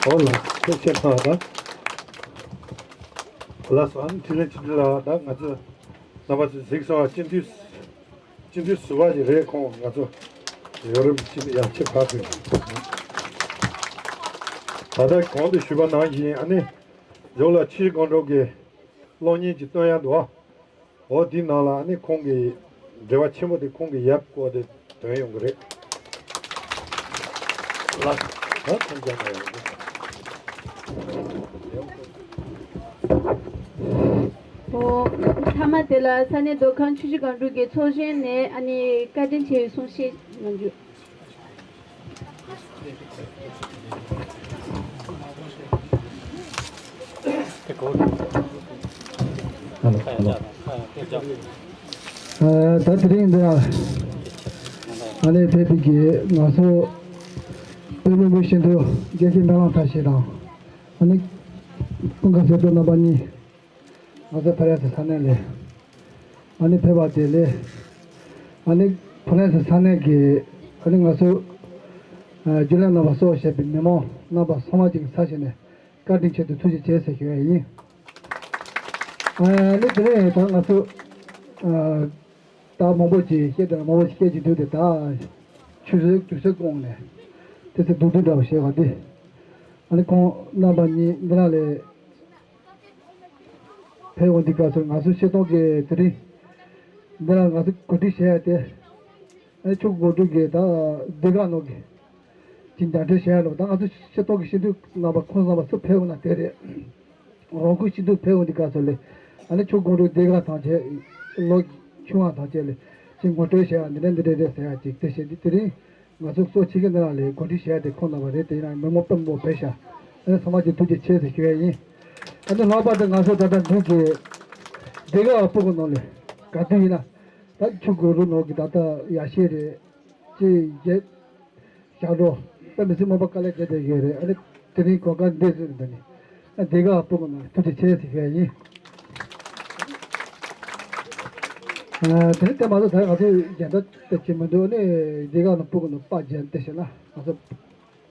ཨོ་ལགས། ཐུགས་རྗེ་གནང་དང་། ལགས་སོ། ཨ་ནི་དྲིན་ལན་ཆེ་དྲིན་ལ་ད་ང་ཚོ་རྣམ་པ་ཚོས་གཟིགས་སོང་བ། སྤྱི་འཐུས་སྤྱི་འཐུས་ཟུར་པ་ཞིག་རེད། ཁོང་ང་ཚོ་ཡོ་རོབ་ཕྱི་ཡར་ཕྱིར་ཕར་ཕེབས། ད་ལྟ་གོང་དུ་ཞུས་པ་ནང་བཞིན་ཨ་ནི། མཇུག་ལ་ཆུ་བཞི་སྒང་དྲུག་གི་གློག་བརྙན་ཅིག་སྟོན་ཡ་འདུག་ཨ། འོ་དེའི་ནང་ལ་ཨ་ནི་ཁོང་གི་འབྲེལ་བ་ཆེན་པོ་དེ་ཁོང་གི་ཡབ་སྐོར་དེ་ཐོན་ཡོང་གི་རེད། ལགས། ད་ཁོང་རྒྱབ་ན་ཡོང་གི། འོ། མཐའ་མ་དེ་ལ་ས་གནས་མདོ་ཁམས་ཆུ་བཞི་སྒང་དྲུག་གི་ཚོགས་གཞོན་ནས་ཨ་ནི་བཀའ་དྲིན་ཆེ་བའི་གསུང་བཤད་གནང་རྒྱུ། དེ་གོ། ད་དེ་རིང་འདི་ལ་ཨ་ནི་ཕེབས་པའི་གི་ང་ཚོ་བོད་མི་བུ་ཤིན་ཏུ་རྒྱལ་གཅེས་སྨོན་ལམ་མཐར་ཕྱིན་དང་ཨ་ནི་སྤུན་ཁ་སེར་པོ་རྣམ་པ་གཉིས། ང་ཚོ་ཕ་རན་སི་ས་གནས་ལས་ཨ་ནི་ཕེབས་པ་དེ་ལས་ཨ་ནི་ཕ་རན་སི་ས་གནས་ཀྱི་ཨ་ནི་ང་ཚོ་རྒྱུན་ལས་རྣམ་པ་སོགས་བྱས་པའི་མི་མང་རྣམ་པ་ཚང་མ་གཅིག་ས་ཞིག་ནས་བཀའ་དྲིན་ཆེད་དུ་ཐུགས་རྗེ་ཆེ་ཟེར་ཞུ་ཡ་ཡིན། ཨ་ནི་དེ་ནས་ད་ང་ཚོ་ད་མང་པོ་ཅིག་བཤད་དང་མང་པོ་ཞིག་བཤད་ཀྱི་འདུག་སྟེ། ད་ཆུ་ཚོད་དུས་ཚོད་སྐོང་ནས་དེ་ཚོ་སྡུག་སྡུག་འདྲ་བ་བཤད་པ་འདི་ཨ་ནི་ཁོང་རྣམ་པ་གཉིས་འདི་ལ་ལས། ཕེབས་འོང་དུས་སྐབས་སུ་ང་ཚོ་སྤྱིར་བཏང་གི་དེ་རིང་འདི་ལ་ང་ཚོ་གོ་སྒྲིག་བྱས་ཡ་དེ། ཨ་ནི་ཆུ་འགོ་འགྲུལ་གྱི་ད་སྡེ་ཁག་ནང་གི་ཅིག་མཇལ་འཕྲད་བྱས་ཡ་ལོ། ད་ང་ཚོ་སྤྱིར་བཏང་གི་སྤྱི་འཐུས་རྣམ་པ་ཁོང་རྣམ་པ་ཚོ་ཕེབས་འོང་ན་དེ་རེད། རང་ཁུལ་སྤྱི་འཐུས་ཕེབས་འོང་དུས་སྐབས་སུ་ལས་ཨ་ནི་ཆུ་འགོ་འགྲུལ་སྡེ་ཁག་ཐམས་ཅད་ལོ་ཆུང་བ་ཐམས་ཅད་ལས་ཅིག་ངོ་སྤྲོད་བྱས་ཡ་འདི་འདྲ་འདི་འདྲ་རེད་ཟེར་ཡ་ཅིག་དེ་བྱས་དུས་དེ་རིང་། ང་ཚོ་གཙོ་ཆེ་གེ་འདི་ལ་ལས་གོ་སྒྲིག་བྱས་ཏེ་ཁོང་རྣམ་པ་རེད། དེ་ཡིན་ན་མི་མང་དཔེ་མང་ཕེབས་ཤག་ཨ་ནི་ཚང་མ་གྱི་ཐུགས་རྗེ་ཆེ་ཟེར་ཞུ་ཡ་ཡིན། ཨ་ནི་ལྷག་པར་དུ་ང་ཚོ་ད་ལྟ་འདི་གི་སྡེ་ཁག་སྤུ་གུ་ནང་ལས་ག་དུས་ཡིན་ན་ད་ཆུ་འགོ་འགྲུལ་ནང་གི་ད་ལྟ་ཡར་ཤེས་རེད། ཅེས་བརྒྱད་ཞག་འགྲོ་དཔེ་མི་སྲིད་མང་པོ་དཀའ་ལས་བརྒྱབ་བསྡད་ཡོད་རེད། ཨ་ནི་དེ་རིང་གོ་སྐབས་འདི་བཟོས་ནས་འདི་ནི་ཨ་སྡེ་ཁག་སྤུ་གུ་ནང་ཐུགས་རྗེ་ཆེ་ཟེར་ཞུ་ཡ་ཡིན། དེ་ལྟ་མ་གཏོགས་ད་ང་ཚོ་རྒྱན་ལྟ་དེ་བྱེད་མི་འདུག་ནས་འདི་ག་ནང་སྤུ་གུ་ནང་པ་རྒྱན་དེ་བྱེད་ན་ང་ཚོ་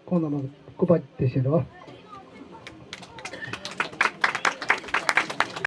ཁོང་རྣམ་པ་སྐུ་པ་དེ་བྱེད་རོགས།